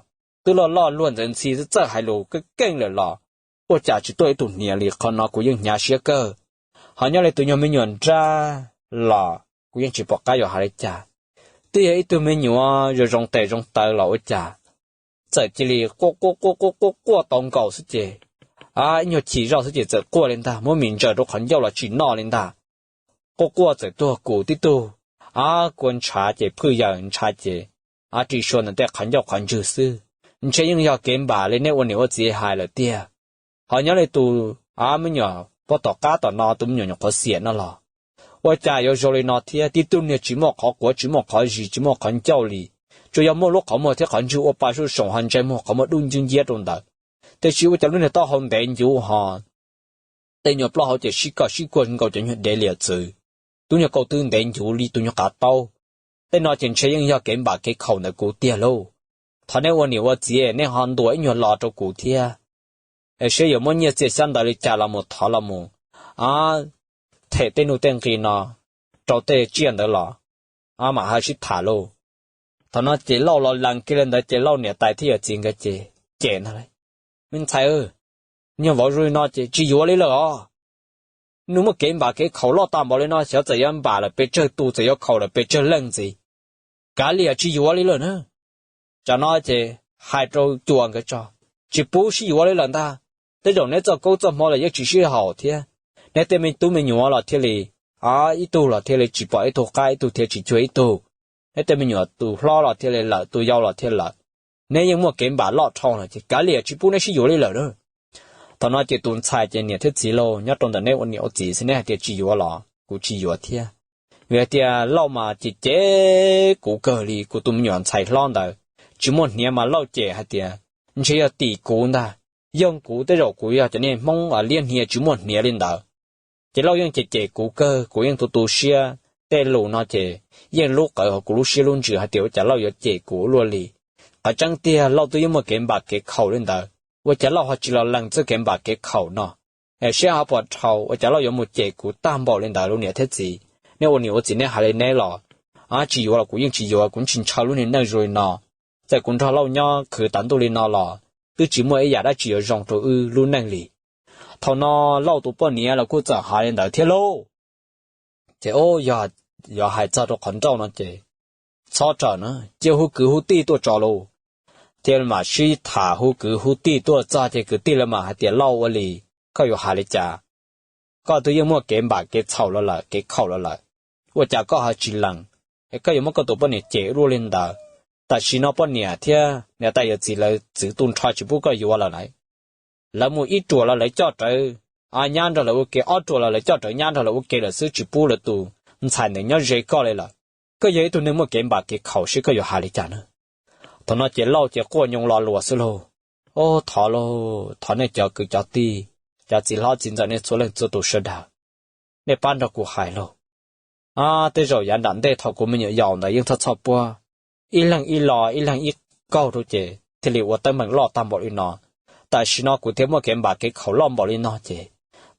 twb loj loj luag ntxawv ntxhi txawj hais lus keej keej lawm los ua cas tsis tuaj ib tug hniav li. Qhov no kuv yeej hnyav siab kawg. Ho nyob li tus nyuag me nyuam nrab los kuv yeej tsis pom qab yuav hais li cas. Twb yog ib tug me nyuam zoo zoo tes zoo taw los ua cas txawm cia li quaj quaj quaj quaj quaj quaj tau nkaus xwb ces, ib nyuag chim zoj xwb ces txawm quaj li ntag, muab mis ntsaws rau qhov ncauj los tsis noj li ntag. Quaj quaj txawm tuag kum tib tug, kua ntshav ces phwj yaws ntshav ces ris sua ntawm tej qhov ncauj qhov ntswg xwb. Ntshe yeej yog kev npam li nej ua niam ua txiv hais lawm tiag. Ho nyob li tus me nyuam puag tom qab tom no tus me nyuam nyuam qhuav xiam no los ua cas yuav zoo li no thiab? Tib tug niag tsis muaj qhov quav tsis muaj qhov zis tsis muaj qhov ncauj li, tsuas yog muaj lub qhov muag thiab qhov ntswg ua pa suj soom ho ntsej muag qhov muag dub nciab nciab rau ntawd. Tiam sis ua cas lub niag taub hau ntev ncuv ho tej nyuag plaub hau ces sib koj sib kuag nkaus cov nyuag dev liam txwv. Tub nyuag kaus twb ntev ncuv li tus nyuag qav taub. Tej no ces ntshe yeej yog kev npam kev khaum ntawm kuv tiag lauj. Thov nej ua niam ua txiv nej ho ntuas ib nyuag lo rau kuv thiab, es seb yuav muab nyiaj txiag xyab ntawv li cas los mus thov los mus them tej nuj tej nqi no rau tej tsiaj ntawd los mam ho sib tham lauj. Thaum no ces Lauj los lees kiag li ntawd ces Lauj niam tais thiab yawm txiv nkawd ces cem ntag lauj, me ntxhais, nyuag vauv zoo li no ces tsis yuav li lawm os. Nws muaj kev npam kev khaum loj tag npaum li no xyov txawm yuav npam lawm pes tsawg tus txawm yuav khaum lawm pes tsawg leej ntxiv, kav liam tsis yuav li lawm na. Tsam no ces hais rau cuas nkawd tso, tsis pub sib yuav li lawm ntag. Tej zaum neb txoj koob txoj hmoov los yeej tsis sib haum thiab. Neb tej me tub me nyuam los thiaj li, ib tug los thiaj li tsis pom ib tug qab, ib tug thiaj tsis cuag ib tug. Neb tej me nyuam tus hlob los thiaj li lawm, tus yau los thiaj lawm. Neb yeej muaj kev npam loj dhau lawm ces kav liam tsis pub neb sib yuav li lawm na. Thaum no ces tus ntxhais ces niam thiab txiv lauj, nyob rau ntawm neb ua niam ua txiv xwb, neb hais tias tsis yuav los kuv tsis yuav thiab. Vim hais tias Lauj mas cem cem kuv kawg li, kuv tus me nyuam ntxhais hlob ntawd tsis muaj hniav mas Lauj cem hais tias ntshe yog tim kuv ntag, yog kuv tej zaum kuv yog cov niag Hmoob liab hnia tsis muaj hniav li ntawd. Ces Lauj yeej cem cem kuv kawg, kuv yeej tu tu siab. Tej lus no ces yeej lub qawv hauv kuv lub siab lub ntsws hais tias ua cas Lauj yuav cem kuv luaj li. Qhov tseeb tiag Lauj twb yeej muaj kev npam kev khaum li ntawd, ua cas Lauj ho tsis los lees txoj kev npam kev khaum no, es seb ho puas dhau, ua cas Lauj yuav mus cem kuv tag npaum li ntawd lauj niam thiab txiv. Nej ua niam ua txiv neb hais li neb los, tsis yuav los kuv yeej tsis yuav, kuv tsis ntshaw lub niag neej zoo li no. Txawm kuv nrog Lauj nyob khwv tas ntuj li no los twb tsis muaj ib yam dab tsi yuav zoo rau wb lub neej li. Thaum no Lauj tus poj niam los kuj txawm hais li ntawd thiab lauj. Ces yog hais txog rau qhov nrauj no ces txhob rawm na, cia hu kwv hu tij tuaj tso lauj. Thiaj mam sib tham hu kwv hu tij tuaj txog ces kwv tij lawv mam hais tias Lauj ua li, koj yuav hais li cas? Koj twb yeej muaj kev npam kev txhaum los lawm, kev khaum los lawm, ua cas koj ho tsis lees? Es koj yuav muab koj tus poj niam cem luaj li ntawd. Tam sim no poj niam thiab niam tais yawm txiv lawv txwv tu nrho tsis pub koj yuav lawm lauj. Lawv mus ib ruam los lawv coj rawv nyab nrog lawv ua ke, ob ruam los lawv coj rawv nyab nrog lawv ua ke lawm xwb, tsis pub lawv tus ntxhais ntawd nyob ze koj li lawm. Koj yog ib tug neeg muaj kev npam kev khaum seb koj yuav hais li cas na. Thaum no ces Lauj ces quaj nyoos lo luas xwb lauj. Ob, thov lauj, thov nej cov kwv cov tij, cov txiv hlob txiv ntxawm nej txhua leej txhua tus sawv daws, nej pab nrog kuv hais lauj. Tej zaum yav nram ntej thaum kuv me nyuam yaus ntawd yeej txhoj txhoj puab, ib leeg ib lo ib leeg ib kaug rau ces thiaj li ua teeb meem loj tag npaum li no. Tam sim no kuv thiaj muaj kev npam kev khaum loj npaum li no ces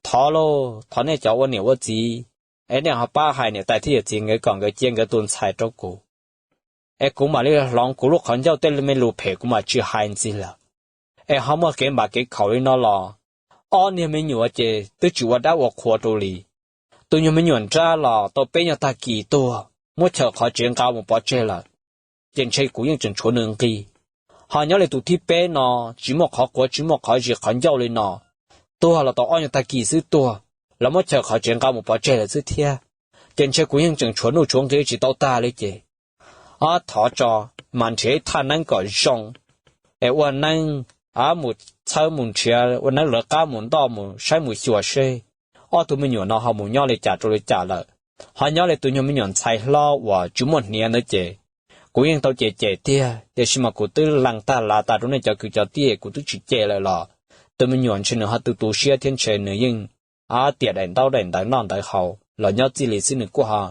thov lauj, thov nej cov ua niam ua txiv, es nej ho pab hais niam tais thiab yawm txiv nkawd kom nkawd cia nkawd tus ntxhais rau kuv, es kuv mam li hloov kuv lub qhov ncauj, tej me lus phem kuv mam tsis hais ntxiv lawm. Es ho muaj kev npam kev khaum li no los ob niag me nyuam ces twb tsis ua dab ua qhua rau li. Tus nyuag me nyuam nrab los tau peb nyuag tag kis tuag, muab chaws qhov tsev nqa mus pov tseg lawm, ces ntshe kuv yeej tseem tshuav nws nqi. Ho nyob li tus thib peb no, tsis muaj qhov quav tsis muaj qhov zis qhov ncauj li no, tuag los tau ob nyuag tag kis xwb tuag, los muab chaws qhov tsev nqa mus pov tseg lawm xwb thiab, ces ntshe kuv yeej tseem tshuav nuj tshuav nqi tsis tau tag li ces ob, thov tso, mas nrhiav ib thaj neeb kom zoo, es ua neeb, mus txhawb mus nrhiav ua neeb lawv qab mus ntoj mus saib mus xyuas seb ob tug me nyuam no ho mus nyob li cas rau li cas lawm, ho nyob li tus nyuag me nyuam ntxhais hlob uas tsis muaj hniav ntawd ces kuv yeej tau cem cem tiag, tiam sis mas kuv twb lees tag lav tas rau nej cov kwv cov tij, kuv twb tsis cem lawm los tus me nyuam ntshe nws ho tu tu siab thiab ntshe nws yeej tiam daim ntaub daim ntawv noj ntawv haus los nyob txij li xwb, nws kuj ho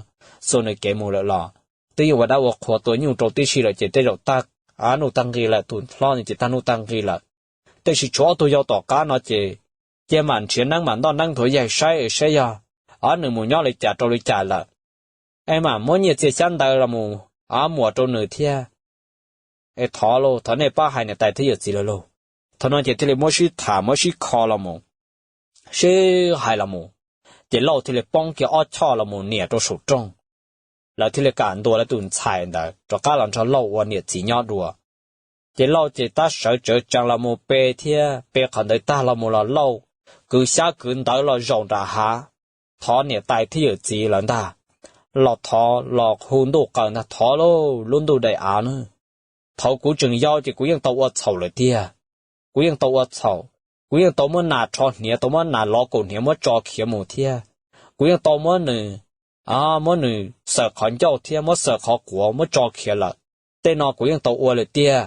xuas nws kev mus lawm los twb yeej ua dab ua qhua tua nyuj rau tib si lawm ces tej zaum tag nuj tag nqi lawm, tus hlob no ces tag nuj tag nqi lawm. Tiam sis tshuav ob tug yau tom qab no ces cia mam nrhiav neeb mam ntoj neeb nthuav yaig saib es saib yog ob nws mus nyob li cas rau li cas lawm, es mam muab nyiaj txiag xyab ntawv los mus muas rau nws thiab. Es thov lauj, thov nej pab hais niam tais thiab yawm txiv lawv lauj. Thaum no ces thiaj li muab sib tham muab sib kho los mus, sib hais los mus, ces Lauj thiaj li poob kiag ob choj los mus niam rau saum rooj. Lawv thiaj li kam ntuas lawv tus ntxhais ntawd rov qab los nrog Lauj ua niam txiv nyob dua. Ces Lauj ces tab sawv tsawv tsees los mus pe thiab pe qhov ntawd tag los mus los Lauj kwv xyab kwv ntawv los zaum nram hav, thov niam tais thiab yawm txiv lawv ntag, los thov los hu ntuj qaws ntag, thov lauj lub ntuj daim av na. Thaum kuv tseem yau ces kuv yeej tau ua txhaum lawm tiag. Kuv yeej tau ua txhaum, kuv yeej tau muab nas rho hniav, tau muab nas lov kaum hniav muab tso khiav mus thiab. Kuv yeej tau muab nws, muab nws xawm qhov ncauj thiab muab xawm qhov quav muab tso khiav lawm. Tej no kuv yeej tau ua lawm tiag.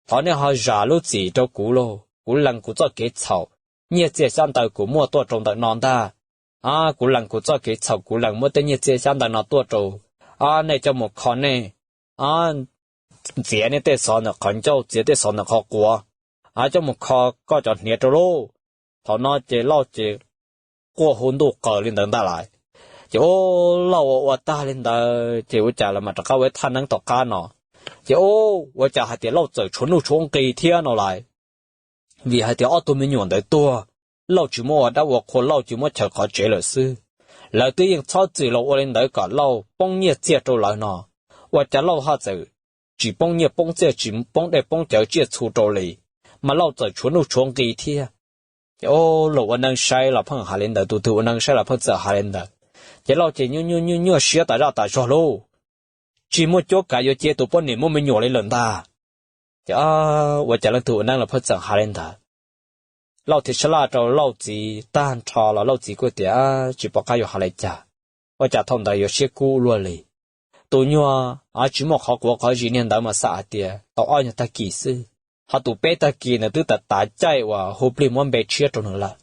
Thov nej ho zam lub txim rau kuv lauj, kuv lees kuv txoj kev txhaum, nyiaj txiag xyab ntawv kuv muaj tuaj rau ntawm no ntag. Kuv lees kuv txoj kev txhaum, kuv lees muab tej nyiaj txiag xyab ntawv no tuaj rau nej coj mus kho nej, ntxiav nej tej xov ntawm qhov ncauj, txiav tej xov ntawm qhov quav, coj mus kho koj cov hniav rau lauj. Thaum no ces Lauj ces quaj hu ntuj qaws li ntawd ntag lauj. Ces ua Lauj ua ua tag li ntawd ces ua cas lawv mam rov qab ua ib thaj neeb tom qab no. Ces ua cas hais tias Lauj txawm tshuav nuj tshuav nqis thiab no lauj. Vim hais tias ob tug me nyuam ntawd tuag, Lauj tsis muab ua dab ua qhua, Lauj cia li muab chaws qhov tsev lawm xwb. Lawv twb yeej txhob txwm los ua li ntawd kom Lauj poob nyiaj txiag rau lawv no, ua cas Lauj ho txawm tsis poob nyiaj poob txiag, tsis poob dej poob cawv tsiaj txhu rau li, mas Lauj txawm tshuav nuj tshuav nqis thiab. Ces ua Lauj ua neeb saib los pheej hais li ntawd, tus twg ua neeb saib los pheej txawm hais li ntawd. Ces Lauj ces nyuaj nyuaj nyuaj siab tas zaj tas zog lauj, tsis muaj cuab kav yuav cia tus poj niam muaj me nyuam li lawm ntag. Ces ua cas leej twg ua neeb los pheej txawm hais li ntawd. Lauj thiaj sab laj rau Lauj txiv tag nrho los Lauj txiv kuj tias tsis pom qab yuav hais li cas, ua cas thaum ntawd yuav siab kub luaj li. Tus nyuag tsis muaj qhov quav qhov zis niag ntawd mas xam hais tias tau ob nyuag tag kis xwb, ho tus peb tag kis ntawd twb tav tav caij uas hu plig muab npe tshiab rau nws lawm.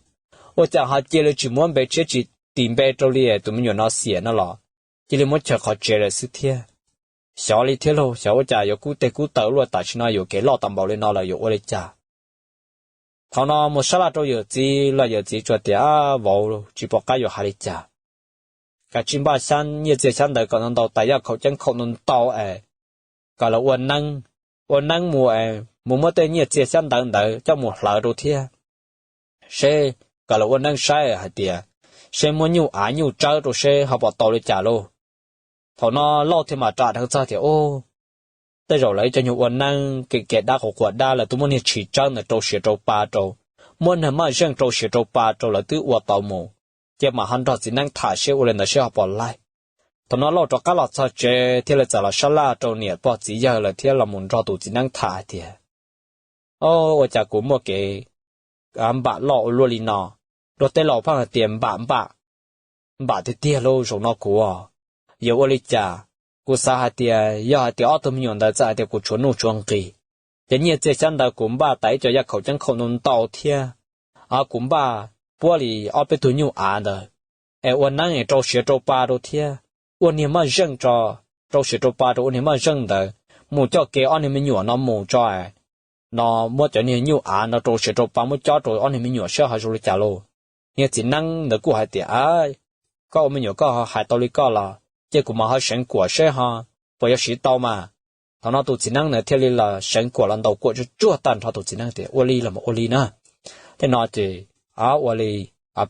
Ua cas ho cia li tsis muab npe tshiab tsis tis npe rau li, tus me nyuam no xiam no los cia li muab chaws qhov tsev lawm xwb thiab. Xyov li thiab lauj, xyov ua cas yuav kub teg kub taw luaj, tam sim no yuav kev loj tas npaum li no lawm yuav ua li cas. Thaum no mus sab laj rau yawm txiv los yawm txiv tsuas tias vauv, tsis pom qab yuav hais li cas, kav tsij npaj nyiaj txiag xyab ntawv kom ntau ntau, tais yaj khaum ceeb khaum ntau ntau es kom lawv ua neeb, ua neeb mus es mus muab tej nyiaj txiag xyab ntawv ntawd coj mus hlawv rau thiab, seb kom lawv ua neeb saib hais tias seb muab nyuj av nyuj tsawb rau seb ho pom tau li cas lauj. Thaum no Lauj thiaj mam ram dheev txog tias, Ub, tej zaum lawv ib co nyuag ua neeb kev kev dab quas quas dab, lawv twb muab niag tshis tsawb ntawd rau siav rau pa rau, muab niag maj zeej rau siav rau pa rau, lawv twb ua tau mus, ces mam ho nrog txiv neeb tham seb ua li ntawd seb ho pom laij. Thaum no Lauj rov qab los txog tsev thiaj li txawm los sab laj rau niam pog txiv yawg lawm thiab los mus nrog tus txiv neeb tham hais tias, Ua cas kuv muaj kev npam loj ua luaj li no? Luag tej laus pheej hais tias npam npam, npam tiag tiag lauj, zaum no kuv yuav ua li cas? Kuv xav hais tias yog hais tias ob tug me nyuam ntawd txawm hais tias kuv tshuav nuj tshuav nqis, ces nyiaj txiag xyab ntawv kuv npaj tas ib co yaj khaum ceeb khaum ntau ntau thiab, kuv npaj puab li ob peb tug nyuj av ntawd es ua neeb es rau siav rau pa rau thiab, ua niag maj zeej, rau siav rau pa rau ua niag maj zeej ntawd mus coj kev ob niag me nyuam no mus tso, no muab cov niag nyuj av no rau siav rau pa muab cob rau ob niag me nyuam saib ho zoo li cas lauj. Niag txiv neeb ntawd kuj hais tias, Koj ua me nyuam koj ho hais tau li koj los cia kuv mam ho seev kuam seb ho puas yuav siv tau mas. Thaum no tus txiv neeb ntawd thiaj li los seev kuam los ntaus kuam tsuag tsuag tag nrho, tus txiv neeb tias, Ua li los mas ua li na. Tej no ces ua li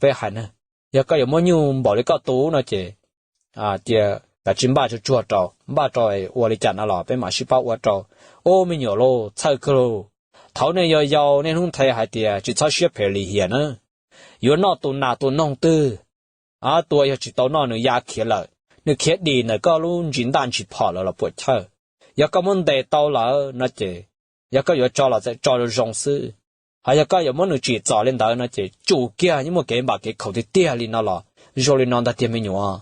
peb hais na, yog koj yuav muab nyuj npaum li koj tu no ces cia kav tsij npaj tsuag tsuag rau, npaj rau ua li cas no los peb mam sib pab ua rau. Ub, me nyuam lauj, txhawj kawg lauj. Thaum nej yau yau nej hnub nthe hais tias tsis txhob siab phem lim hiam na, yuav noj tus nas tus noog twg, tua yog tsis tau noj nws ya khiav lawm, nws khiav dim ntawm koj lub ntsis ntaj ntsis phom lawm los puam chawj. Yog koj muab ntes tau lawm no ces Yog koj yuav tso los txawm tso zoo zoo xwb, ho yog koj yuav muab nws tsim txom li ntawd no ces tsum kiag, yeej muaj kev npam kev khaum tiag tiag li no los zoo li no ntag tiag me nyuam.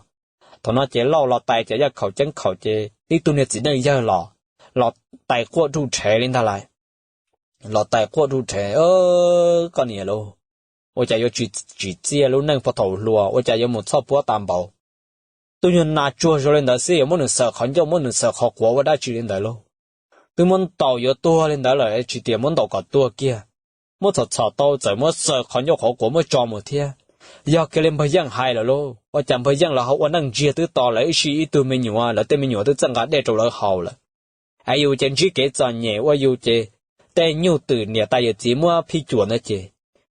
Thaum no ces Lauj los tais cov yaj khaum ceeb khaum ces tib tug niag txiv neej yawg los, los tais quaj ruj rhev li ntag lauj. Los tais quaj ruj rhev, Koj niam lauj, ua cas yuav tsis tsim txiaj lub neej puag thaum hluas, ua cas yuav mus txhoj puab tas npaum? Tub nyuag nas tsuag zoo li ntawd xwb yuav muab nws xaws qhov ncauj muab nws xaws qhov quav ua dab tsi li ntawd lauj? Twb muab ntaus yuav tuag li ntawd lawm tsis tias muab ntaus kom tuag kiag, muab txhom txhom tau txawm muab xaws qhov ncauj qhov quav muab tso mus thiab. Yog kiag li npawg Yeej hais lawm lauj, ua cas npawg Yeej lawv ho ua neej ntsiag twb to lawv ib sij ib tug me nyuam, lawv tej me nyuam twb txawj nqa dej rau lawv haus lawm. Es yus ces ntsib kev txom nyem ua yus ces tej nyuj twm niam tais yawm txiv muab phij cuam ntawd ces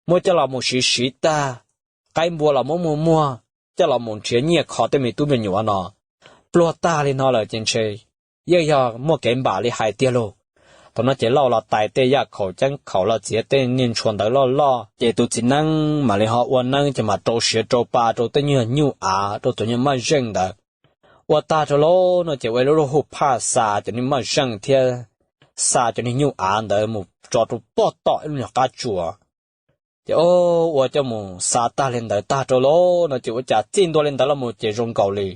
muab coj los mus siv siv tag, qaib npua los muab muag muag, coj los mus nrhiav nyiaj kho tej me tub me nyuam no pluag tag li no lawm ces ntshe yeej yog muaj kev npam li hais tiag lauj. Thaum no ces Lauj los tais tej yaj khaum ceeb khaum los txiav tej niag ntshua ntawv loj loj ces tus txiv neeb mam li ho ua neeb ces mam rau siav rau pa rau tej nyuag nyuj av rau cov nyuag maj zeej ntawd. Ua tag rau lauj no ces ua ib lub lub hu phaj xa cov niag maj zeej thiab xa cov niag nyuj av ntawd mus tso rau pog tom ib lub nyuag qab tsuas. Ces ua coj mus xa tag li ntawd tag rau lauj no ces ua cas txij ntua li ntawd los mus ces zoo nkaus li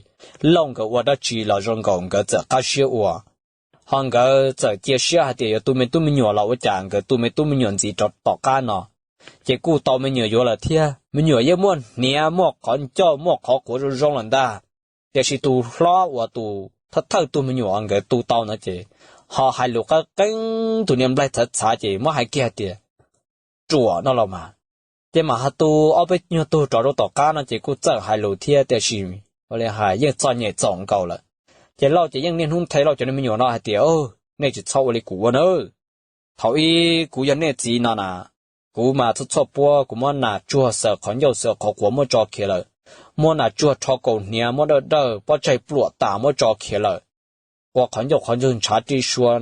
Lauj nkawd ua dab tsi los zoo nkaus nkawd txawm qab siab ua. Ho nkawd txawm cia siab hais tias yuav tu me tub me nyuam los ua cas nkawd tu me tub me nyuam ntxiv rov tom qab no ces kuj tau me nyuam yuav lawm thiab. Me nyuam yeej muaj hniav muaj qhov ncauj muaj qhov quav zoo zoo lawm ntag. Tiam sis tus hlob uas tus thawj thawj tug me nyuam nkawd tu tau ntawd ces ho hais lus qeeb qeeb tus niag nplaig txhav txhav ces muab hais kiag hais tias ruam no los mas. Ces mam ho tu ob peb nyuag tug rov rau tom qab no ces kuj txawj hais lus thiab tiam sis ua li hais yeej txom nyem txaus nkaus lawm. Ces Lauj ces yeej niaj hnub nthe Lauj cov niag me nyuam no hais tias, Nej tsis txhob ua li kuv ua nawb. Thaum ub kuv yog nej txiv no na, kuv mas txhua txhua puab kuv muab nas tsuag xaws qhov ncauj xaws qhov quav muab tso khiav lawm, muab nas tsuag rho kaus hniav muab dawj dawj pob tsaig pluam tas muab tso khiav lawm. Ua qhov ncauj qhov ntswg ntshav ri sua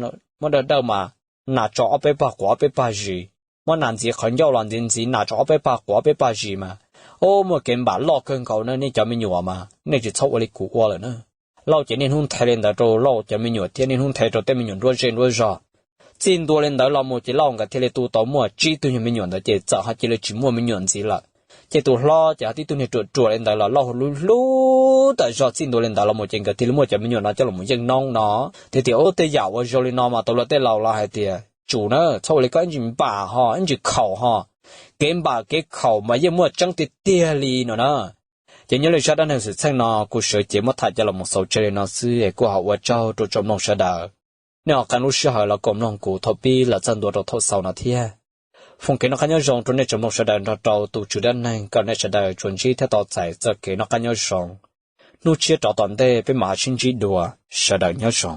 muab dawj dawj mas nas tso ob peb pag quav ob peb pag zis, muab nas ntxiv qhov ncauj los ntxiv ntxiv nas tso ob peb pag quav ob peb pag zis mas, ub, muaj kev npam loj kawg nkaus na nej cov me nyuam mas nej tsis txhob ua li kuv ua lawm na. Lauj ces niaj hnub nthe li ntawd rau Lauj cov me nyuam thiab niaj hnub nthe rau tej me nyuam nruab zej nruab zog. Txij ntua li ntawd los mus ces Lauj nkawd thiaj li tu tau muaj tsib tug nyuag me nyuam ntawd ces txawm ho cia li tsis muaj me nyuam ntxiv lawm. Ces tus hlob ces ho tib tug niag ruam ruam li ntawd los Lauj hlub hlub tas zog. Txij ntua li ntawd los mus ces nkawd thiaj li muaj cov me nyuam no coj los yeej noob no. Thiaj tias, Ub, tej yam uas zoo li no mas tau luag tej laus los hais tias tsum na, txhob ua li koj, ib ntsis npam ho ib ntsis khaum ho. Kev npam kev khaum mas yeej muaj tseeb tiag tiag li no na. Ces nyob li zaj dab neeg xwm txheej no kuv sawv cev muab tham coj los xaus tseg li no xwb es kuj ho ua tsaug rau tsoom mloog sawv daws. Nej ho qee lub sij hawm los koom mloog kuv thaum pib los txog ntua rau thaum xaus no thiab. Foom kev noj qab nyob zoo rau nej tsoom mloog sawv daws nrog rau tus tswv dab neeg kom nej sawv daws tsuas ntsib thiab tau txais txoj kev noj qab nyob zoo. Hnub tshiab rov tom ntej peb mam sib ntsib dua. Sawv daws nyob zoo.